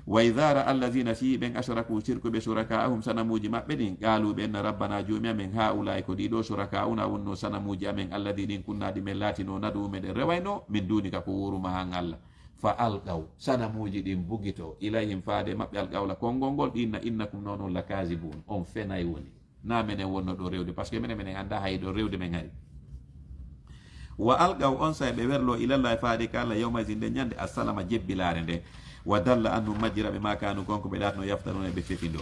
Wa idha ra'a allazina si ɓen ashraku sirkuɓe shuraka'ahum sanamuuji maɓɓe ɗin, qaalu ɓe enna rabbana joomi amen ha'ula'i ko ɗiɗo shuraka'una wonno sanamuuji amen alladhi ɗin kunna ɗi men laatino nad'u meɗen rewayno min dunika ko woruma han Alla. Fa alqaw sanamuuji ɗin bugito ilayhim faade maɓɓe alqawla konngol ngol ɗinna innakum non on lakazibun on fenay woni. Na menen wonno ɗo rewde, parce que menen, menen annda hay ɗo rewde men hari. Wa alqaw on say ɓe werlo ilallahi faade ka Alla yawma izin nden ñande assalama jebbilaare nden. Wa dalla annum majjiraɓe ma kanu kon ko ɓe laatno yaftaruna ɓe fefindo.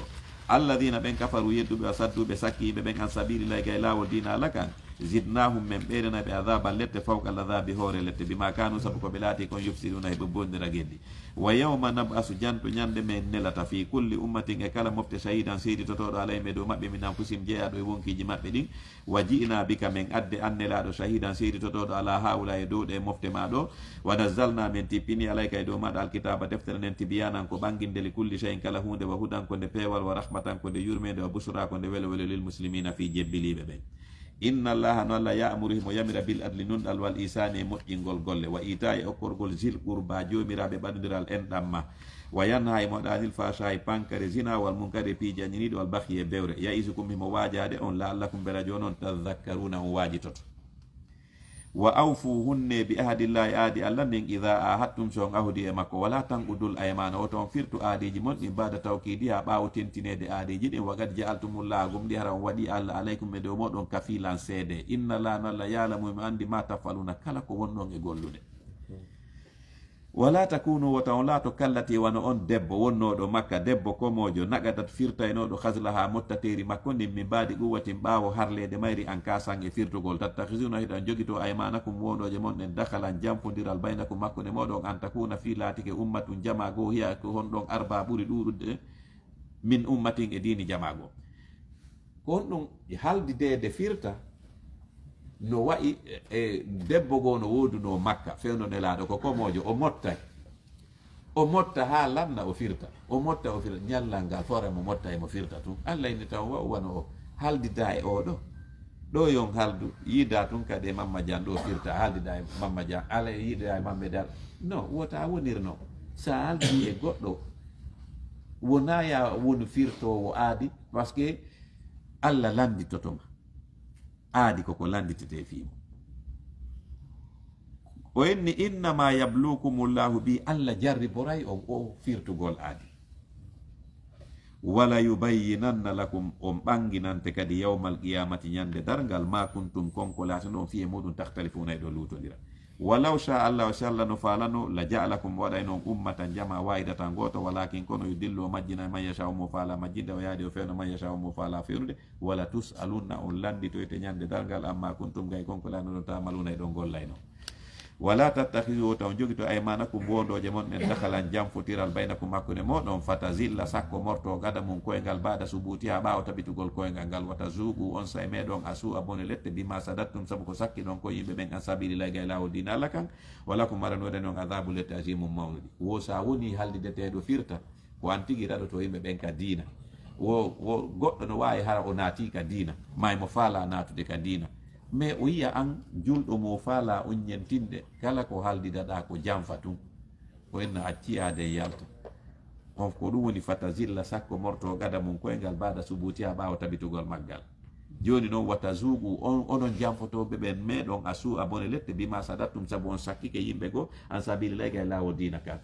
Alladhina ɓen kafaru yedduɓe wa sadduɓe sakki yimɓe ɓen an sabilillahi gay laawol diina Alla kan. Zidnahum men ɓeydanay ɓe adhaban lette fawqa al adhabi hoore lette bima kanu sabu ko ɓe laati kon yufsiduna heɓe bonnira geddi. Wa yawma nab'asu janto ñande men nelata fi kulli ummatin e kala mofte shahidan seeditotooɗo alayhim e dow maɓɓe min anfusihim jeyaaɗo e wonkiiji maɓɓe ɗin. Wa ji'na bika men adde an nelaaɗo shahidan seeditotooɗo ala haula e dow ɗe mofte ma ɗo. Wa nazzalna men tippini alayka e dow maɗa alkitaba deftere nden tibyanan ko ɓanginde li kulli shay'in kala huunde wa hudan ko nde peewal wa rahmatan ko nde yurmeende wa bushra ko nde welo welo lil muslimina fi jebbiliiɓe ɓen. Inna Allaha no Alla ya'muru himo yamira bil adli nunɗal wal ihsani e moƴƴingol golle wa ita'i e okkorgol zil qurba joomiraaɓe ɓadundiral enɗan ma wa yanha himo haɗa anil fahsha'i pankare zina wal munkari e piiji añiniiɗi wal baghyi e bewre ya'izukum himo waajaade on la'allakum bera jooni on tadhakkaruna on waajitoto. Wa awfu hunnee bi ahadillahi aadi Alla ndin idha ahadtum si on ahudi e makko wala tanqudul aymana wota on firtu aadiiji mon ɗin ba'da tawkidiha ɓaawo tentineede aadiiji ɗin wa qad ja'altumullaha gomɗii hara on waɗii Alla alaykum e dow mooɗon kafilan seede inna Allaha no Alla ya'lamu himo anndi ma taf'aluna kala ko wonɗon e gollude. Wala takunu wota on laato kallati wano on debbo wonnooɗo Makka debbo komoojo naqadat firtaynooɗo khazlaha mottateeri makko ndin min ba'di quwwatin ɓaawo harleede mayri ankasan e firtugol tattakhizuna hiɗon jogitoo aymanakum woondooje mon ɗen dakhalan janfondiral baynakum hakkunde mooɗon an takuna fii laatike ummatun jamaa goo hiya ko honɗon arba ɓuri ɗuuɗude min ummatin e diini jamaa goo. Ko honɗun haldideede firta no wa'i e debbo goo no woodunoo Makka fewndo Nelaaɗo ko komoojo o mottay. O motta haa lanna o firta. O motta o firta. Ñallal ngal fore mo motta e mo firta tun. Alla inni taw wa wano o haldidaa e oo ɗoo. Ɗoo yon haldu yiidaa tun kadi e Mamma Jan ɗoo firta haldidaa e Mamma Jan. Alla yiidaa e Mamma Jan. No wota wonirno. Sa haldi e goɗɗo wonaa ya wonu firtoowo aadi parce que Alla lannditoto ma. Aadi ko ko lannditetee fii mo. O inni innama yablukumullahu bi Alla jarriboray on o firtugol aadi. Wala yubayyinanna lakum on ɓannginante kadi yawmal qiyamati ñande darngal ma kuntum kon ko laatano on fii e muɗum takhtalifuna e ɗo luutondira. Walaw shaa Allahu, si Alla no faalano, la ja'alakum, o waɗayno on ummatan, jamaa, waahidatan, gooto, walaakin, kono, yudillu, o majjinay, man yashaa'u, mo faalaa majjinde, o yahdi, o fewna, man yashaa'u, mo faalaa fewnude, wala tus'alunna, on lannditoyte ñande darngal, amma kuntum, gay kon ko lannoɗon, ta'maluuna, hiɗon gollayno. Wala tattakhidhu, wota on jogito, aymanakum, woondooje mon ɗen, dakhalan, janfotiral, baynakum, hakkunde mooɗon, fatazilla, sakko morto, qadamun, koyngal, ba'da subuutihaa, ɓaawo tabitugol koyngal ngal, watazuuqu, on sa'e meeɗon, as-suu'a, bone lette, bimaa sadadtum, sabu ko sakkiɗon kon yimɓe ɓen, an sabiilillahi, gay laawol diina Alla kan, walakum, aɗa woodani on, adhaabun, lette, aziimun, mawnuɗi. Wo si a wonii haldideteeɗo firta, ko an tigi raɗotoo yimɓe ɓen ka diina. Wo, wo goɗɗo no waawi hara o naatii ka diina, maa himo faalaa naatude ka diina. Mais o yi'a an julɗo mo faalaa on ñentinde, kala ko haaldidaɗaa ko janfa tun. O inna acci aaden yalta. On ko ɗun woni fatazilla, sakko morto, qadamun, koyngal, ba'da subuutihaa, ɓaawo tabitugol maggal. Jooni non, watazuuqu, on, onon janfotooɓe ɓen, meeɗon, as-suu'a, bone lette, bimaa sadadtum, sabu on sakkike yimɓe goo, an sabiilillahi, gay laawol diina kan.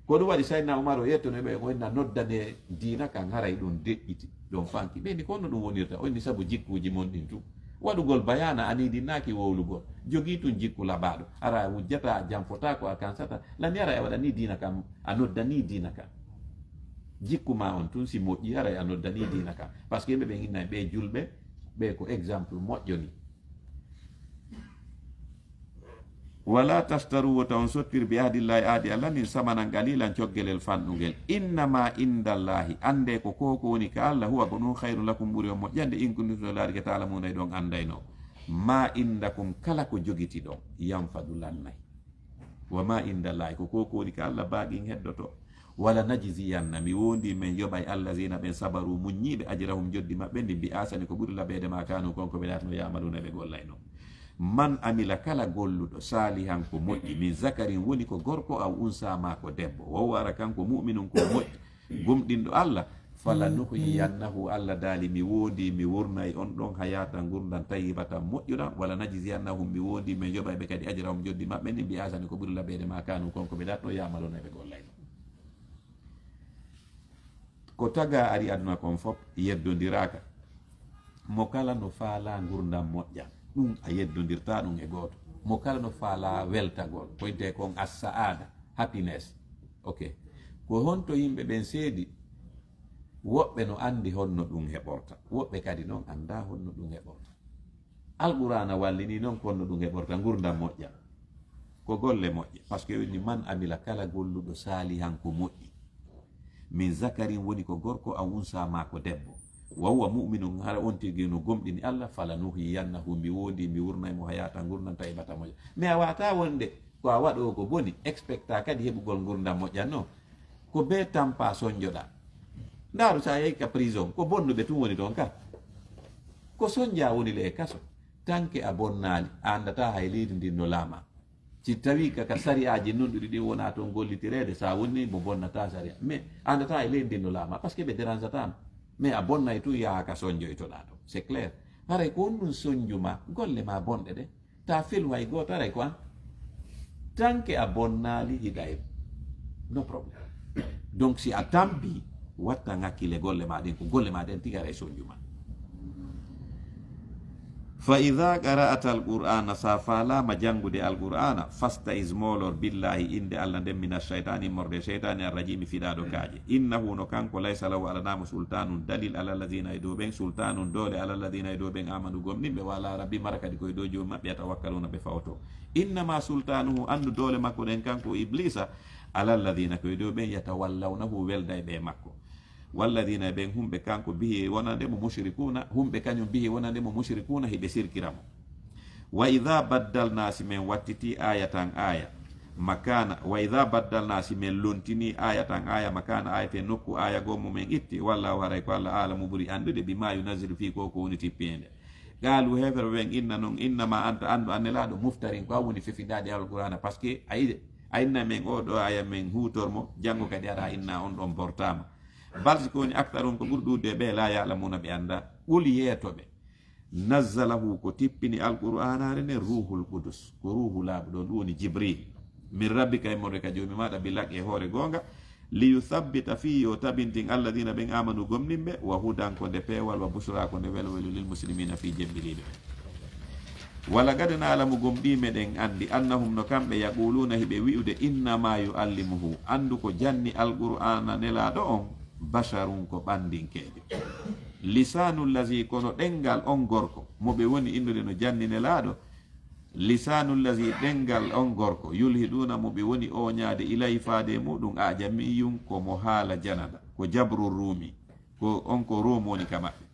Ko ɗun waɗi Sayyidina Umar o yettono ɓe, o inna noddane diina kan, haray ɗun deƴƴiti, ɗun fanki. Ɓe ni ko honno ɗun wonirta? O inni sabu jikkuuji mon ɗin tun. Waɗugol bayaana, a niidinnaaki wowlugol. Jogii tun jikku labaaɗo. Hara a wujjataa, a janfotaako, a kansataa. Lan hara a waɗanii diina kan, a noddanii diina kan. Jikku maa on tun si moƴƴii, haray a noddanii diina kan. Parce que ɓe ɓen innay ɓe julɓe, ɓe ko exemple moƴƴo ni. Wala tashtaru, wota on sottir, bi ahdillahi, ahdi Alla ndin, samanan qalilan, coggelel fanɗungel. Innama indallahi, anndee ko ko, ko woni ka Alla, huwa, ko ɗun, khayrun lakum, ɓuri on moƴƴande, in kuntum, si on laarike, ta'lamuna, hiɗon anndayno. Ma indakum, kala ko jogitiɗon, yanfadu, lannay. Wa ma indallahi, ko ko, ko woni ka Alla, baaqin, heddoto. Wala najziyanna, mi woondii, men yoɓay, allazina, ɓen, sabaru, muññiiɓe, ajrahum, njoddi maɓɓe ndin, bi ahsani, ko ɓuri labeede, ma kaanu, kon ko ɓe laatino, ya'maluna, ɓe gollayno. Man amila, kala golluɗo, saalihan, ko moƴƴi, min zakarin, woni ko gorko, aw unsa, maa ko debbo, wa huwa, hara kanko, mu'minun, ko moƴƴi, gomɗinɗo Alla, fala nuhyiyannahu, Alla daali, mi woondii, mi wurnay on ɗon, hayatan, ngurndan, tayyibatan, moƴƴuɗan, wala najziyannahum, mi woondii, men yoɓay ɓe kadi, ajrahum, njoddi maɓɓe ndin, bi ahsani, ko ɓuri labeede, ma kaanu, kon ko ɓe laatino, ya'maluna, ɓe gollayno. Ko tagaa ari aduna kon fof yeddondiraaka. Mo kala no faalaa ngurndan moƴƴan, ɗun a yeddondirtaa ɗun e gooto. Mo kala no faalaa weltagol, ko wi'etee kon as-sa'aada, happiness. Ok. Ko honto yimɓe ɓen seedi? Woɓɓe no anndi honno ɗun heɓorta, woɓɓe kadi non anndaa honno ɗun heɓorta. Alqur'aana wallinii non ko honno ɗun heɓorta ngurndan moƴƴan. Ko golle moƴƴe. Parce que o inni, man amila, kala golluɗo, saalihan, ko moƴƴi. Min zakarin, woni ko gorko, aw unsa, maa ko debbo. Wa huwa mu'minun, hara on tigi no gomɗini Alla, fala nuhyiyannahu, mi woondii, mi wurnay mo, hayatan, ngurndan, tayyibatan, moƴƴa. Mais a waawataa wonde ko a waɗoowo ko boni, expecta kadi heɓugol ngurndan moƴƴan non. Ko bee tampa sonjoɗaa. Ndaaru, si a yahii ka prison, ko bonnuɓe tun woni ton ka. Ko sonjaa woni le e kaso. Tanke a bonnaali, a anndataa hay leydi ndin no laamaa. Si tawii ka, ka sari'aaji nunɗuɗi ɗin wonaa ton gollitireede, si a wonnii mo bonnataa sari'a. Mais a anndataa hay leydi ndin no laamaa, parce que ɓe dérangeataa ma. Mais a bonnay tun yahaa ka sonjoytoɗaa ton. C'est clair. Haray ko honɗun sonju maa? Golle maa bonɗe ɗen. Taa felu hay gooto, haray ko an. Tanke a bonnaali, hiɗa e, no problème. Donc, si a tampi, wattan hakkille golle maa ɗen, ko golle maa ɗen tigi haray sonju maa. Fa idaa qara'ta al-Qur'aana, si a faalaama janngude Alqur'aana, fasta'iz, moolor, billaahi, innde Alla nden, mina shaytaani, immorde e shaytaani, arrajiimi, fiɗaaɗo kaaƴe. Innahu, no kanko, laysa lahu, alanaa mo, sultaanun, dalil, ala alladiina, e dow ɓen, sultaanun, doole, ala alladiina, e dow ɓen, aamanu, gomɗinɓe, wa alaa rabbihim, hara kadi ko e dow Joomi maɓɓe, yatawakkaluuna, ɓe fawotoo. Innamaa sultaanuhu, anndu doole makko ɗen kanko Ibliisa, ala alladiina, ko e dow ɓen, yatawallawnahu, welday ɓe e makko. Walladiina, e ɓen hum ɓe kanko, bihi, wonande mo, mushrikuuna, hum ɓe kañum, bihi, wonande mo, mushrikuuna, hiɓe sirkira mo. Wa idaa baddalnaa, si men wattitii, aayatan, aaya, makaana, wa idaa baddalnaa, si men lontinii, aayatan, aaya, makaana, aayatin, nokku aaya goo, mo men itti, wallaahu, haray ko Alla, aalamu, ɓuri anndude, bimaa yunazzilu, fii ko ko woni tippinde. Qaaluu, heeferɓe ɓen inna non, innamaa anta, anndu an Nelaaɗo, muftarin, ko an woni fefindaade Alqur'aana, parce que a yi-, a inna men oo ɗoo aaya men huutor mo, janngo kadi ara a inna on ɗon bortaama. Bal si ko woni aktaruhum ko ɓuri ɗuuɗude e ɓe laa ya'lamuuna ɓe anndaa. Qul yeeto ɓe. Nazzalahu ko tippini Alqur'aanaare nden Ruuhul Qudus. Ko Ruuhu laaɓuɗo on, ɗum woni Jibriil. Min rabbika immorde ka Joomi maaɗa bil haqqi e hoore goonga. Liyuthabbita fii yo tabintin alladiina ɓen aamanu gomɗinɓe. Wa hudan ko nde peewal wa bushraa ko nde welwelo lil muslimiina fii jembiliiɓe ɓen. Walaqad na'lamu, gomɗii meɗen anndi, annahum, no kamɓe, yaquluuna, hiɓe wi'ude, innamaa yu'allimuhu, anndu ko janni Alqur'aana Nelaaɗo on, basharun, ko ɓanndinkee. Lisaanu llazi, kono ɗemngal on gorko, mo ɓe woni innude no janni Nelaaɗo, lisaanu llazi, ɗemngal on gorko, yulhiduuna, mo ɓe woni ooñaade, ilayhi, faade e muɗum, ajamiyyun, ko mo haala janana, ko jabrun ruumi, ko on ko Rom woni ka maɓɓe.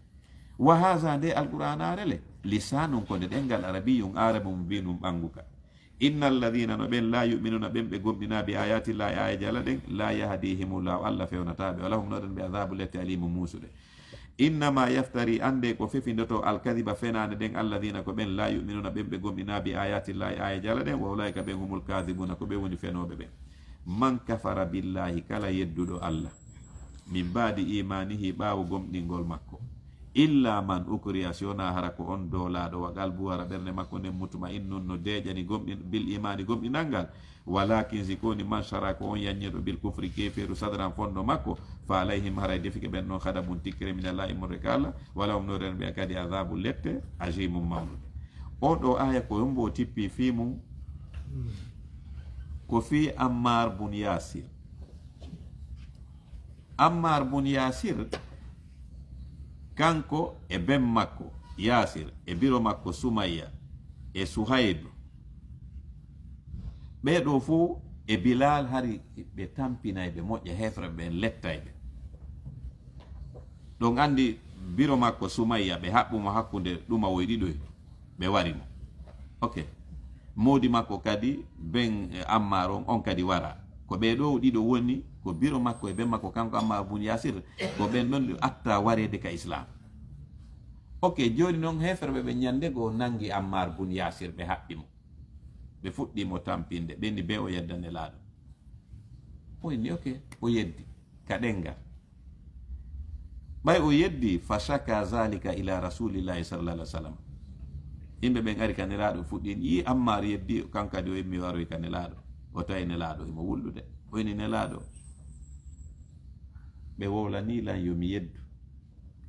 Wa haza, nde Alqur'aanaare le, lisaanun, ko nde ɗemngal, arabiyyun, aarabu, mubiinun, ɓannguka. Inna alladhina, no ɓen, la yu'minuna, ɓen ɓe gomɗinaa, bi ayati llahi, aayeeje Alla ɗen, la yahdihimullahu, Alla fewnataa ɓe, wa lahum, no ɗon ɓe, adhabu, lette, alimun, muusuɗe. Innama yaftari, annde ko fefindoto, alkadhiba, fenaande nden, alladhina, ko ɓen, la yu'minuna, ɓen ɓe gomɗinaa, bi ayati llahi, aayeeje Alla ɗen, wa ulaika, ɓen, humul kadhibuna, ko ɓe woni fenooɓe ɓen. Man kafara billahi, kala yedduɗo Alla, min baadi imaanihi, ɓaawo gomɗingol makko, illa man ukriha, si wonaa hara ko on doolaaɗo, wa qalbuhu, hara ɓernde makko nden, mutma'innun, no deeƴani gomɗin-, bil imaani, gomɗinal ngal, walakin, si ko woni, man shara, ko on yanñirɗo, bil kufri, keeferu, sadran, fondo makko, fa alayhim, haray defike ɓen ɗon, ghadabun, tikkere, minallahi, immorde ka Alla, wa lahum, no ɗon ɓe kadi, adhabu, lette, azimun, mawnude. Oo ɗoo aaya ko yombo o tippi fii mun, ko fii Ammar bun Yasir. Ammar bun Yasir, kanko e ben makko Yasir, e biro makko Sumayya, e Suhayb, ɓee ɗoo fow e Bilal, hari ɓe tampinay ɓe moƴƴa, heefere ɓen lettay ɓe. Ɗon anndi biro makko Sumayya, ɓe haɓɓu mo hakkunde ɗumawoy ɗiɗoy. Ɓe wari mo. Ok. Moodi makko kadi, ben, eh, Ammar on, on kadi wara. Ko ɓee ɗoo ɗiɗo woni, ko biro makko e ben makko, kanko Ammar bun Yasir, ko ɓen ɗon atta wareede ka Islam. Ok, jooni non heeferɓe ɓe ñande goo nangi Ammar bun Yasir, ɓe haɓɓi mo. Ɓe fuɗɗi mo tampinde, ɓe ni bee o yedda Nelaaɗo. O inni, ok, o yeddi. Ka ɗemngal. Ɓay o yeddi, fa shaka zalika ila Rasulillahi sallallahu alaihi wasallam. Yimɓe ɓen ari ka Nelaaɗo, fuɗɗi, yi'i Ammar yeddi, kanko kadi o immi, o aroyi ka Nelaaɗo. O tawi Nelaaɗo himo wullude. O inni, Nelaaɗo, ɓe wowlanii lan yo mi yeddu.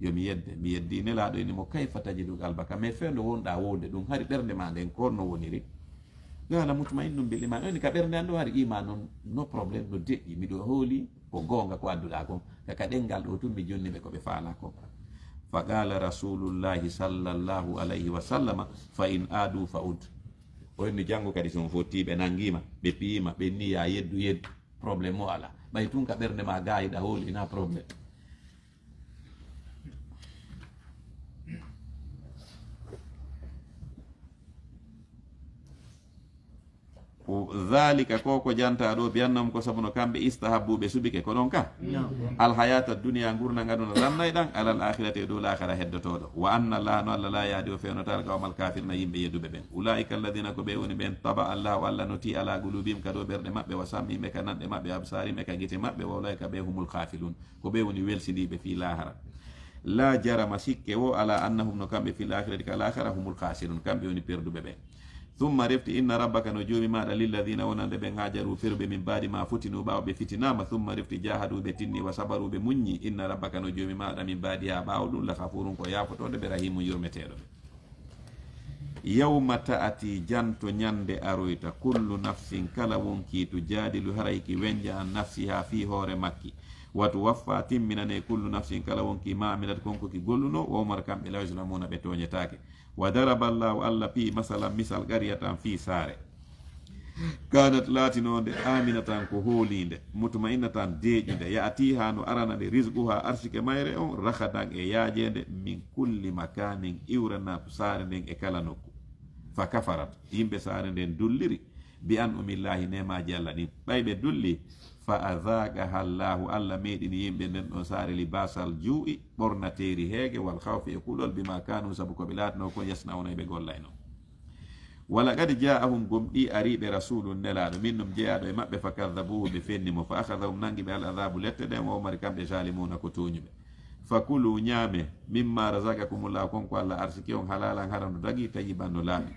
Yo mi yedde. Mi yeddi. Nelaaɗo inni mo, kayfa tajidu qalbaka? Mais fewndo wonɗaa wowlude ɗun, hari ɓernde maa nden ko honno woniri? Qala mutma'innun bil iman. O inni, ka ɓernde an ɗoo hari iman on, no problème, no deƴƴi. Miɗo hooli ko goonga ko adduɗaa kon. Ka, ka ɗemngal ɗoo tun mi jonni ɓe ko ɓe faalaa kon. Fa qala Rasulullahi sallallahu alayhi wa sallama, fa in aadu fa ud. O inni, janngo kadi si on fotti ɓe nangii ma, ɓe piyii ma, ɓe inni, yaa yeddu, yeddu. Problème o alaa. Ɓay tun ka ɓernde maa gaa hiɗa hooli, hinaa problème. Dhalika, ko ko jantaa ɗoo, bi annahum, ko sabu no kamɓe, istahabbu, ɓe suɓike, ko ɗon ka? Naam. Al hayata dunya, ngurndan aduna lannay ɗan, alal akhirati, e dow laakhara heddotooɗo. Wa anna Allaha, no Alla, la yahdi, o fewnataa, al qawmal kafirina, yimɓe yedduɓe ɓen. Ulaika alladhina, ko ɓe woni ɓen, taba Allahu, Alla noti, ala qulubihim, ka dow ɓerɗe maɓɓe, wa sam'ihim, e ka nanɗe maɓɓe, wa absarihim, e ka gite maɓɓe, wa ulaika, ɓe humul ghafilun. Ko ɓe woni welsindiiɓe fii laahara. La jarama, sikke woo alaa, annahum, no kamɓe, fil aakhirati, ka laahara, humul khaasirun, kamɓe woni perduɓe ɓen. Thumma, refti, inna rabbaka, no Joomi maaɗa, lilladhiina, wonande ɓen, haajaru, feruɓe, min ba'di maa, futinu, ɓaawo ɓe fitinaama, thumma, refti, jaahadu, ɓe tinni, wa sabaru, ɓe muññi, inna rabbaka, no Joomi maaɗa, min ba'dihaa, ɓaawo ɗum, la ghafuurun, ko yaafotooɗo ɓe, rahiimun, yurmeteeɗo ɓe. Yawma ta'ati, janto ñande aroyta, kullu nafsin, kala wonkii, tujaadilu, haray ki wenja, an nafsihaa, fii hoore makki. Wa tuwaffaa, timminanee, kullu nafsin, kala wonkii, maa amilat, kon ko ki gollunoo, wa hum, kamɓe, laa yuzlamuuna, ɓe tooñetaake. Wa daraba Allaahu, Alla fii, masalan, misal, qaryatan, fii saare. Kaanat, laatinoonde, aaminatan, ko hooliinde, mutma'innatan, deeƴunde, ya'tiihaa, no arana nde, rizquhaa, arsike mayre on, ragadan, e yaajeende, min kulli makaanin, iwrana saare nden e kala nokku. Fa kafarat, yimɓe saare nden dulliri, bi an'umillaahi, neemaaji Alla ɗin. Ɓay ɓe dulli, fa azaaqahaa Allaahu, Alla meeɗini yimɓe nden ɗon saare, libaasal juu'i, ɓornateeri heege, wal khawfi, e kulol, bimaa kaanuu, sabu ko ɓe laatinoo kon, yasna'uuna, e ɓe gollaynoo. Wa laqad jaa'ahum, gomɗii arii ɓe, rasuulun, nelaaɗo, minhum, jeyaaɗo e maɓɓe, fa kaddabuuhu, ɓe fenni mo, fa akhadhahum, nangi ɓe, al adaabu, lette ɗen, wa hum, kamɓe, zaalimuuna, ko tooñuɓe. Fa kuluu, ñaamee, mimmaa razaqakumullaahu, kon ko Alla arsiki on, halaalan, hara no dagii, tayyiban, no laaɓi.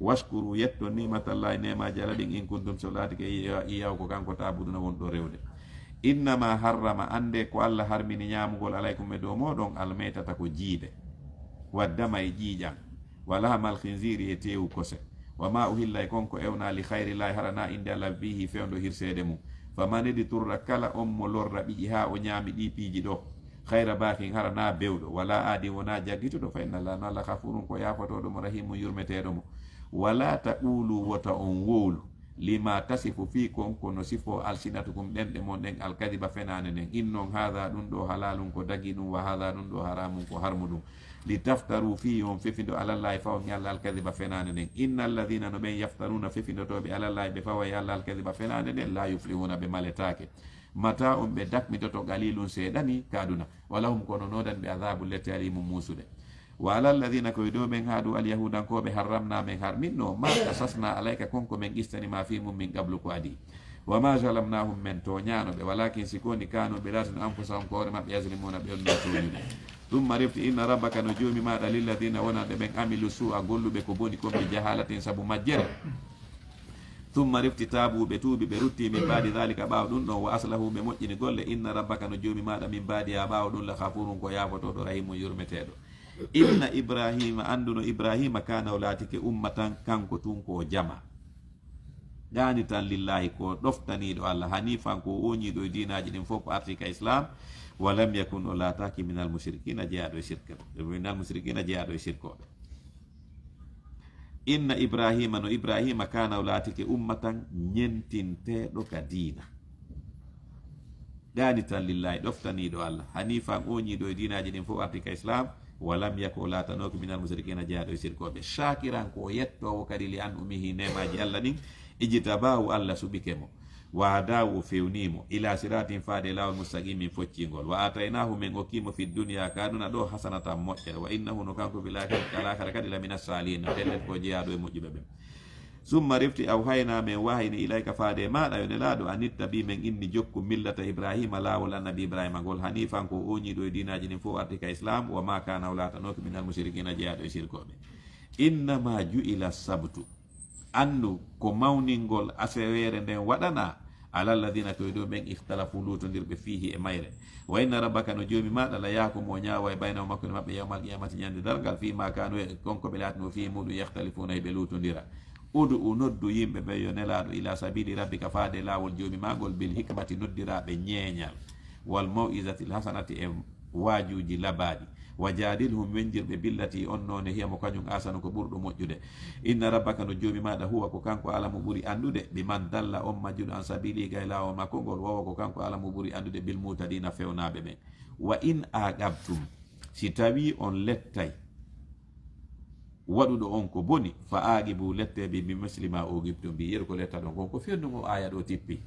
Washkuruu, yetton, ni'matallaahi, neemaaji Alla ɗin, in kuntum, si on laatike, iyya-, iyyaahu, ko kanko, ta'buduuna, wonɗon rewde. Innamaa harrama, anndee ko Alla harmini ñaamugol, alaykum, e dow mooɗon, al maytata, ko jiide, wa dama, e ƴiiƴan, ولحم الخنزير e teewu kose. وما أهل e kon ko ewnaa لغير الله hara hinaa innde Alla به fewndo hirseede mun. فمن اضطر kala on mo lorraɓi haa o ñaami ɗii piiji ɗoo. غير باغ hara hinaa bewɗo, ولا عاد wonaa jaggituɗo, فإن الله no Alla غفور ko yaafotooɗo mo, رحيم yurmeteeɗo mo. ولا تقولوا wota on wowlu لما تصف fii kon ko no sifoo ألسنتكم ɗemɗe mon ɗen الكذب fenaande nden. إن هذا ɗun ɗoo حلال ko dagii ɗun, وهذا ɗun ɗoo حرام ko harmuɗun. لتفتروا fii yo on fefindo على الله fawaa e Alla الكذب fenaande nden. إن الذين no ɓen يفترون fefindotooɓe على الله ɓe fawa e Alla الكذب fenaande nden لا يفلحون ɓe maletaake. Mataa on ɓe dakmitoto قليل seeɗa nii ka aduna. ولهم kono noodan ɓe عذاب lette أليم muusuɗe. وعلى الذين ko e dow ɓen haɗu اليهودankooɓe حرمنا men harminno ما قصصنا عليك kon ko men qissani ma fii mun من قبل ko adii. وما ظلمناهم men tooñaano ɓe ولكن si ko woni كانوا ɓe laatino أنفسهم ko hoore maɓɓe يظلمون ɓe wonno tooñude. ثم refti إن ربك no Joomi maaɗa للذين wonande ɓen عملوا السوء golluɓe ko boni kon بجهالة sabu majjere. ثم refti تابوا ɓe tuubi ɓe rutti من بعد ذلك ɓaawo ɗun ɗon وأصلحوا ɓe moƴƴini golle إن ربك no Joomi maaɗa من بعدها ɓaawo ɗun لغفور ko yaafotooɗo رحيم yurmeteeɗo. إن إبراهيم anndu no Ibraahiima كان o laatike أمة kanko tun ko o jamaa. قانتا لله ko ɗoftaniiɗo Alla حنيفا ko o ooñiiɗo e diinaaji ɗin fow ko artii ka Islaam. ولم يك o laataaki من المشركين jeyaaɗo e sirka من المشركين jeyaaɗo e sirkooɓe. إن إبراهيم no Ibraahiima كان o laatike أمة ñentinteeɗo ka diina. قانتا لله ɗoftaniiɗo Alla حنيفا ooñiiɗo e diinaaji ɗin fow artii ka Islaam. ولم يك o laatanooki من المشركين jeyaaɗo e sirkooɓe. شاكرا ko o yettoowo kadi لأنعمه neemaaji Alla ɗin. اجتباه Alla suɓike mo. وهداه o fewnii mo إلى صراط faade e laawol مستقيم focciingol. وآتيناه men okkii mo في الدنيا ka aduna ɗoo حسنة moƴƴere. وإنه no kanko في الآخرة ka laakhara kadi لمن الصالحين no pellet ko jeyaaɗo e moƴƴuɓe ɓen. ثم refti أوحينا men wahayini إليك faade e maaɗa yo Nelaaɗo أن اتبع men inni jokku ملة إبراهيم laawol Annabi Ibraahiima ngol حنيفا ko o ooñiiɗo e diinaaji ɗin fow artii ka Islaam. وما كان o laatanooki من المشركين jeyaaɗo e sirkooɓe. إنما جعل السبت Anndu ko mawningol asaweere nden waɗanaa على الذين ko e dow ɓen اختلفوا luutondirɓe فيه e mayre. وإن ربك no Joomi maaɗa ليحكم o ñaaway بينهم hakkunde maɓɓe يوم القيامة ñande darngal فيما كانوا e kon ko ɓe laatinoo فيه muuɗum يختلفون hiɓe luutondira. ادع noddu yimɓe ɓen yo Nelaaɗo إلى سبيل ربك faade e laawol Joomi maa ngol بالحكمة noddiraa ɓe ñeeñal. والموعظة الحسنة e waajuuji labaaɗi. وجادلهم wenjir ɓe بالتي on noone هي mo kañum أحسن ko ɓurɗo moƴƴude. إن ربك no Joomi maaɗa هو ko kanko أعلم ɓuri anndude بمن ضل on majjuɗo عن سبيله gay laawol makko ngol وهو ko kanko أعلم ɓuri anndude بالمهتدين fewnaaɓe ɓen. وإن عاقبتم si tawii on lettay waɗuɗo on ko boni, فعاقبوا lettee بمثل ما عوقبتم به yeru ko lettaɗon kon. Ko fewndo ngo aaya ɗoo tippi.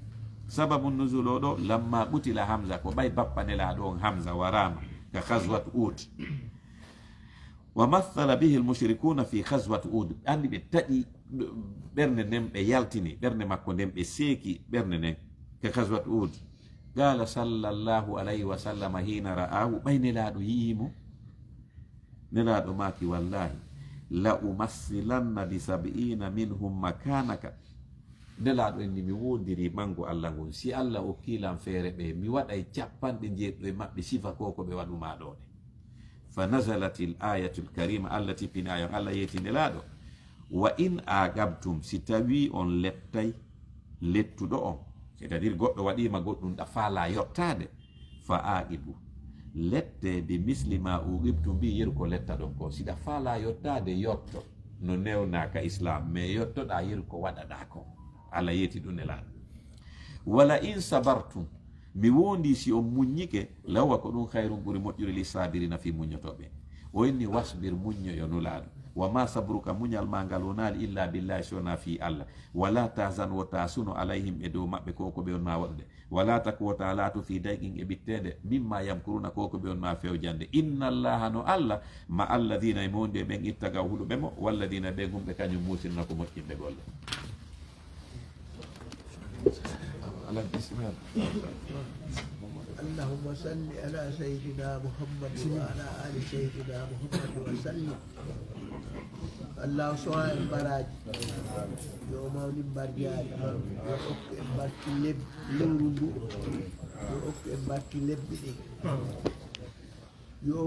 Sababu nuzul oo ɗoo, لما قتل حمزة ko ɓay bappa Nelaaɗo on Hamza waraama ka غزوة أحد. ومثل به المشركون في غزوة أحد. Anndi ɓe taƴi ɓernde nden, ɓe yaltini ɓernde makko nden, ɓe seeki ɓernde nden ka غزوة أحد. قال صلى الله عليه وسلم حين رآه ɓay Nelaaɗo yi'ii mo. Nelaaɗo maaki, والله لأمثلن بسبعين منهم مكانك. Nelaaɗo inni, mi woondirii ɓanngo Alla ngon, si Alla okkii lan feere ɓe, mi waɗay capanɗe njeeɗiɗo e maɓɓe sifa ko ko ɓe waɗu maa ɗoo ɗe. فنزلت الآية الكريمة, Alla tippini aaya on, Alla yeeti Nelaaɗo, وإن عاقبتم, si tawii on lettay, lettuɗo on, c'est-à-dire goɗɗo waɗii ma goɗɗum ɗa faalaa yottaade, فعاقبوا, lettee بمثل ما عوقبتم به, yeru ko lettaɗon ko. Si ɗa faalaa yottaade, yotto no newnaa ka Islaam, mais yottoɗaa yeru ko waɗaɗaa kon. Alla yeeti ɗum Nelaaɗo. ولئن صبرتم, mi woondii si on muññike, لهو ko ɗum خير ɓuri moƴƴude للصابرين fii muññotooɓe. O inni, واصبر, muññoyo Nulaaɗo. وما صبرك, muñal maa ngal wonaali إلا بالله, si wonaa fii Alla. ولا تحزن, wota suno, عليهم, e dow maɓɓe, ko ko ɓe wonno waɗude. ولا تك, wota laatu, في ضيق, e ɓitteende, مما يمكرون, ko ko ɓe wonno fewjande. إن الله, no Alla, مع الذين, himo wondi e ɓen, اتقوا, huluɓe mo, والذين, ɓen, هم, ɓe kañum muusinoo ko moƴƴinde golle. اللهم صل على سيدنا محمد وعلى آل سيدنا محمد وسلم. Alla o soha en baraaji, yo o mawnin barjaari, yo okku en barki leb-, lewru ndu, yo okku en barki lebbi ɗin. Yo o